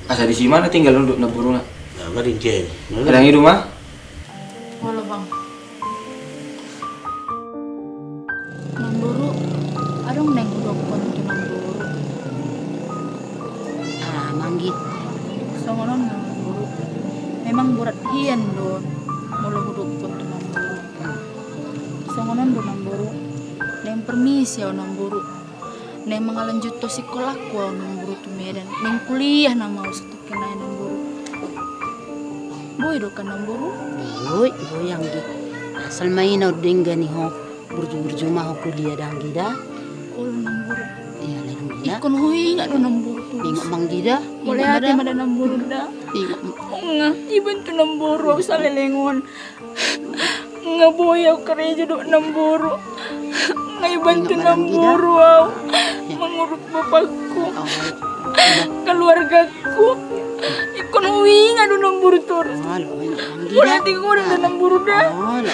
Asa disi ma na tinggal on dohot namboruna. Nah, gading ke. Dang i do ma? Olo, Bang. Namboru, adong naeng hudokkon tu namboru. Ah, manggit. Songon on namboru. Memang borat hian do molo hudokkon tu namboru. Songon on do namboru. Naeng permisi ahu namboru. Naeng mangalanjuthon sikolangku ahu namboru tu Medan. Naeng kuliah nama ahu satingki nai namboru. Boi do kan namboru? Boi, boi anggi. Asal ma i na denggan i ho, burju-burju ma ho kuliah da anggi da. Olo namboru. Iya, lain da. Ingkon huingot do namboru tu. Ingot ma anggi da. Mauliate ma da namboru da. Ingot ma. Nga, iban tu namboru ahu saleleng on. Nga boi ahu karejo dohot namboru. Nga ibantu namboru ahu mangurus bapakku, keluargaku. Ingkon Uinga do namburu torus. Olo, olo. Olo, tinggal tinggal do namburu da. Olo.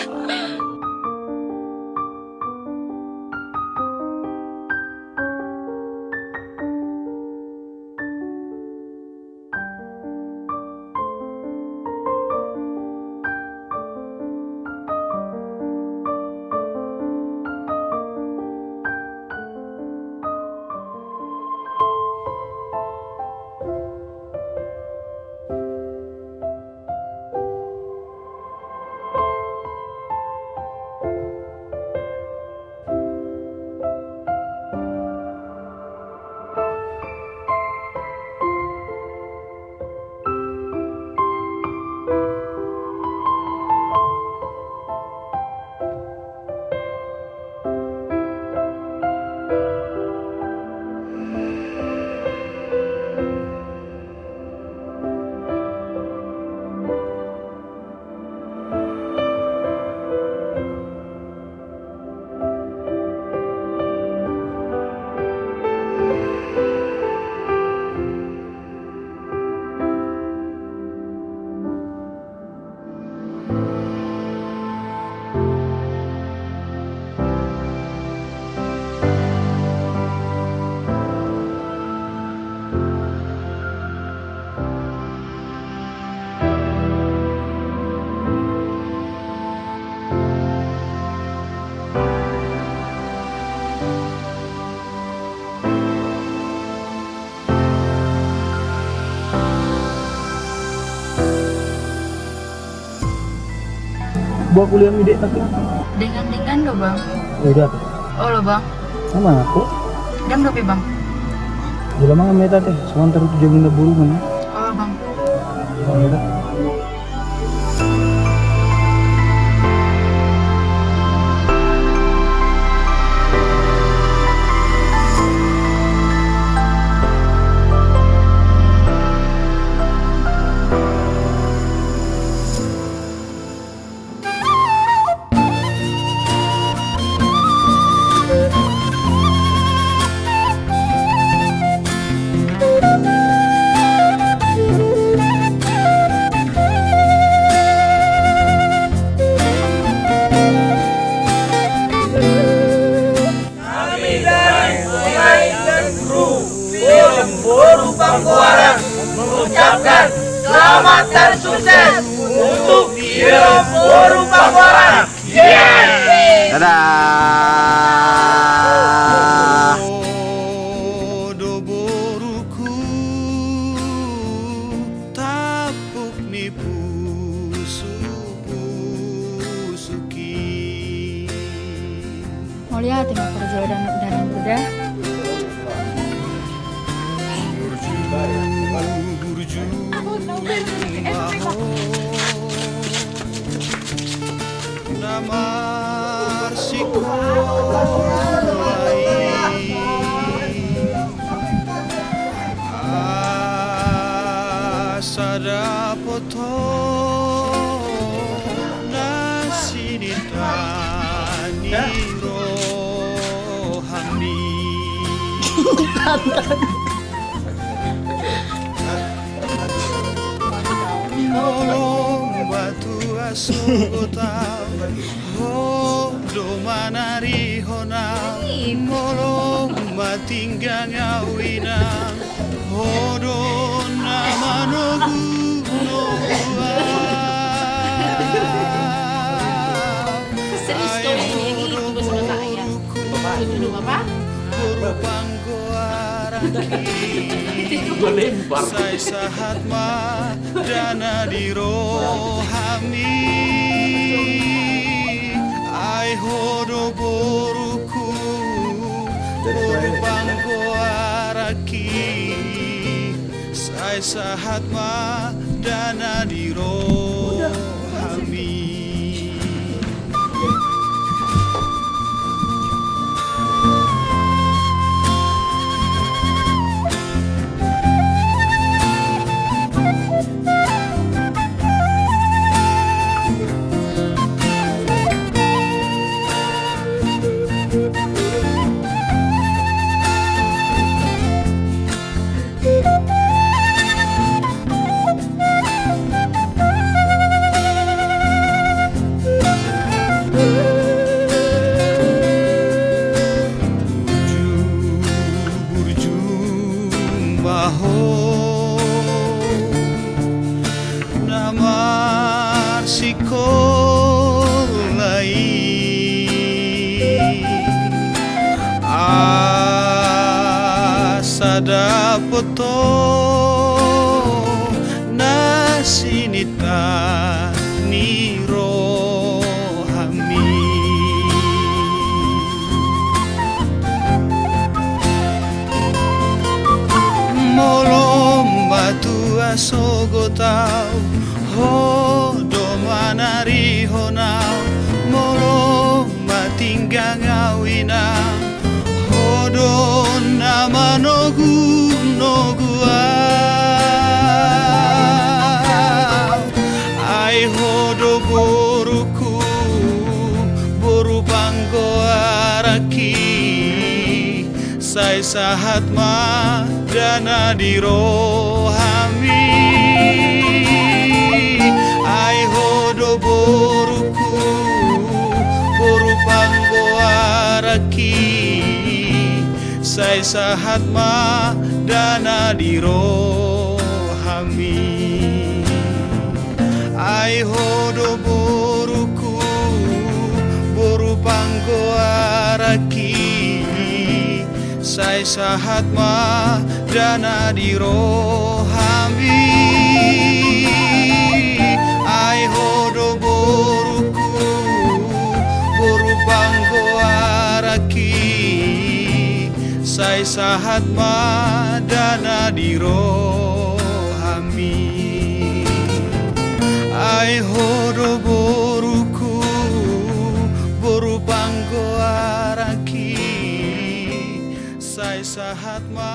Boha kuliahmi, Dek, ate? Denggan-denggan do, Bang. Udah, ate? Olo, Bang. Mana aku? Dang dope, Bang. Jala mangan ma hita, ate. Songon tarutu jagung na burungan. Olo, Bang. Olo, Dek. Hami dari Sungai dan Kru, Film Boru Panggoaran mengucapkan selamat dan sukses untuk Film Boru Panggoaran. Yeay! Dadah! Ho do boruku, tampuk ni pusu-pusuki. Mauliate ma parjolo da, da namburu da. Burju, burju ma ho na marsikola i. Asa dapot ho na sininta ni rohami. Molo matua sogot au, ho do manarihon au. Molo matinggang au, inang, ho do na manogunogu au. Ai ho do boruku, boru panggoaran i. Sai sahat ma dana di rohami. Ai ho do boruku, boru panggoaran i. Sai sahat ma dana di rohami. Dapothon na sininta ni rohami. Molo matua sogot au, ho do manarihon au. Molo matinggang au, inang, ho do na manogunogu au. Ai ho do boruku, boru panggoaranki, sai sahat ma dana di rohami. Ai ho do boruku, boru panggoaranki, sai sahat ma dana di rohami. Ai ho do boruku, boru panggoaranki, sai sahat ma dana di rohami. Ai ho do boruku, boru panggoaranki, sai sahat ma dana di rohami. Ai ho do boruku, boru panggoaranki, sai sahat ma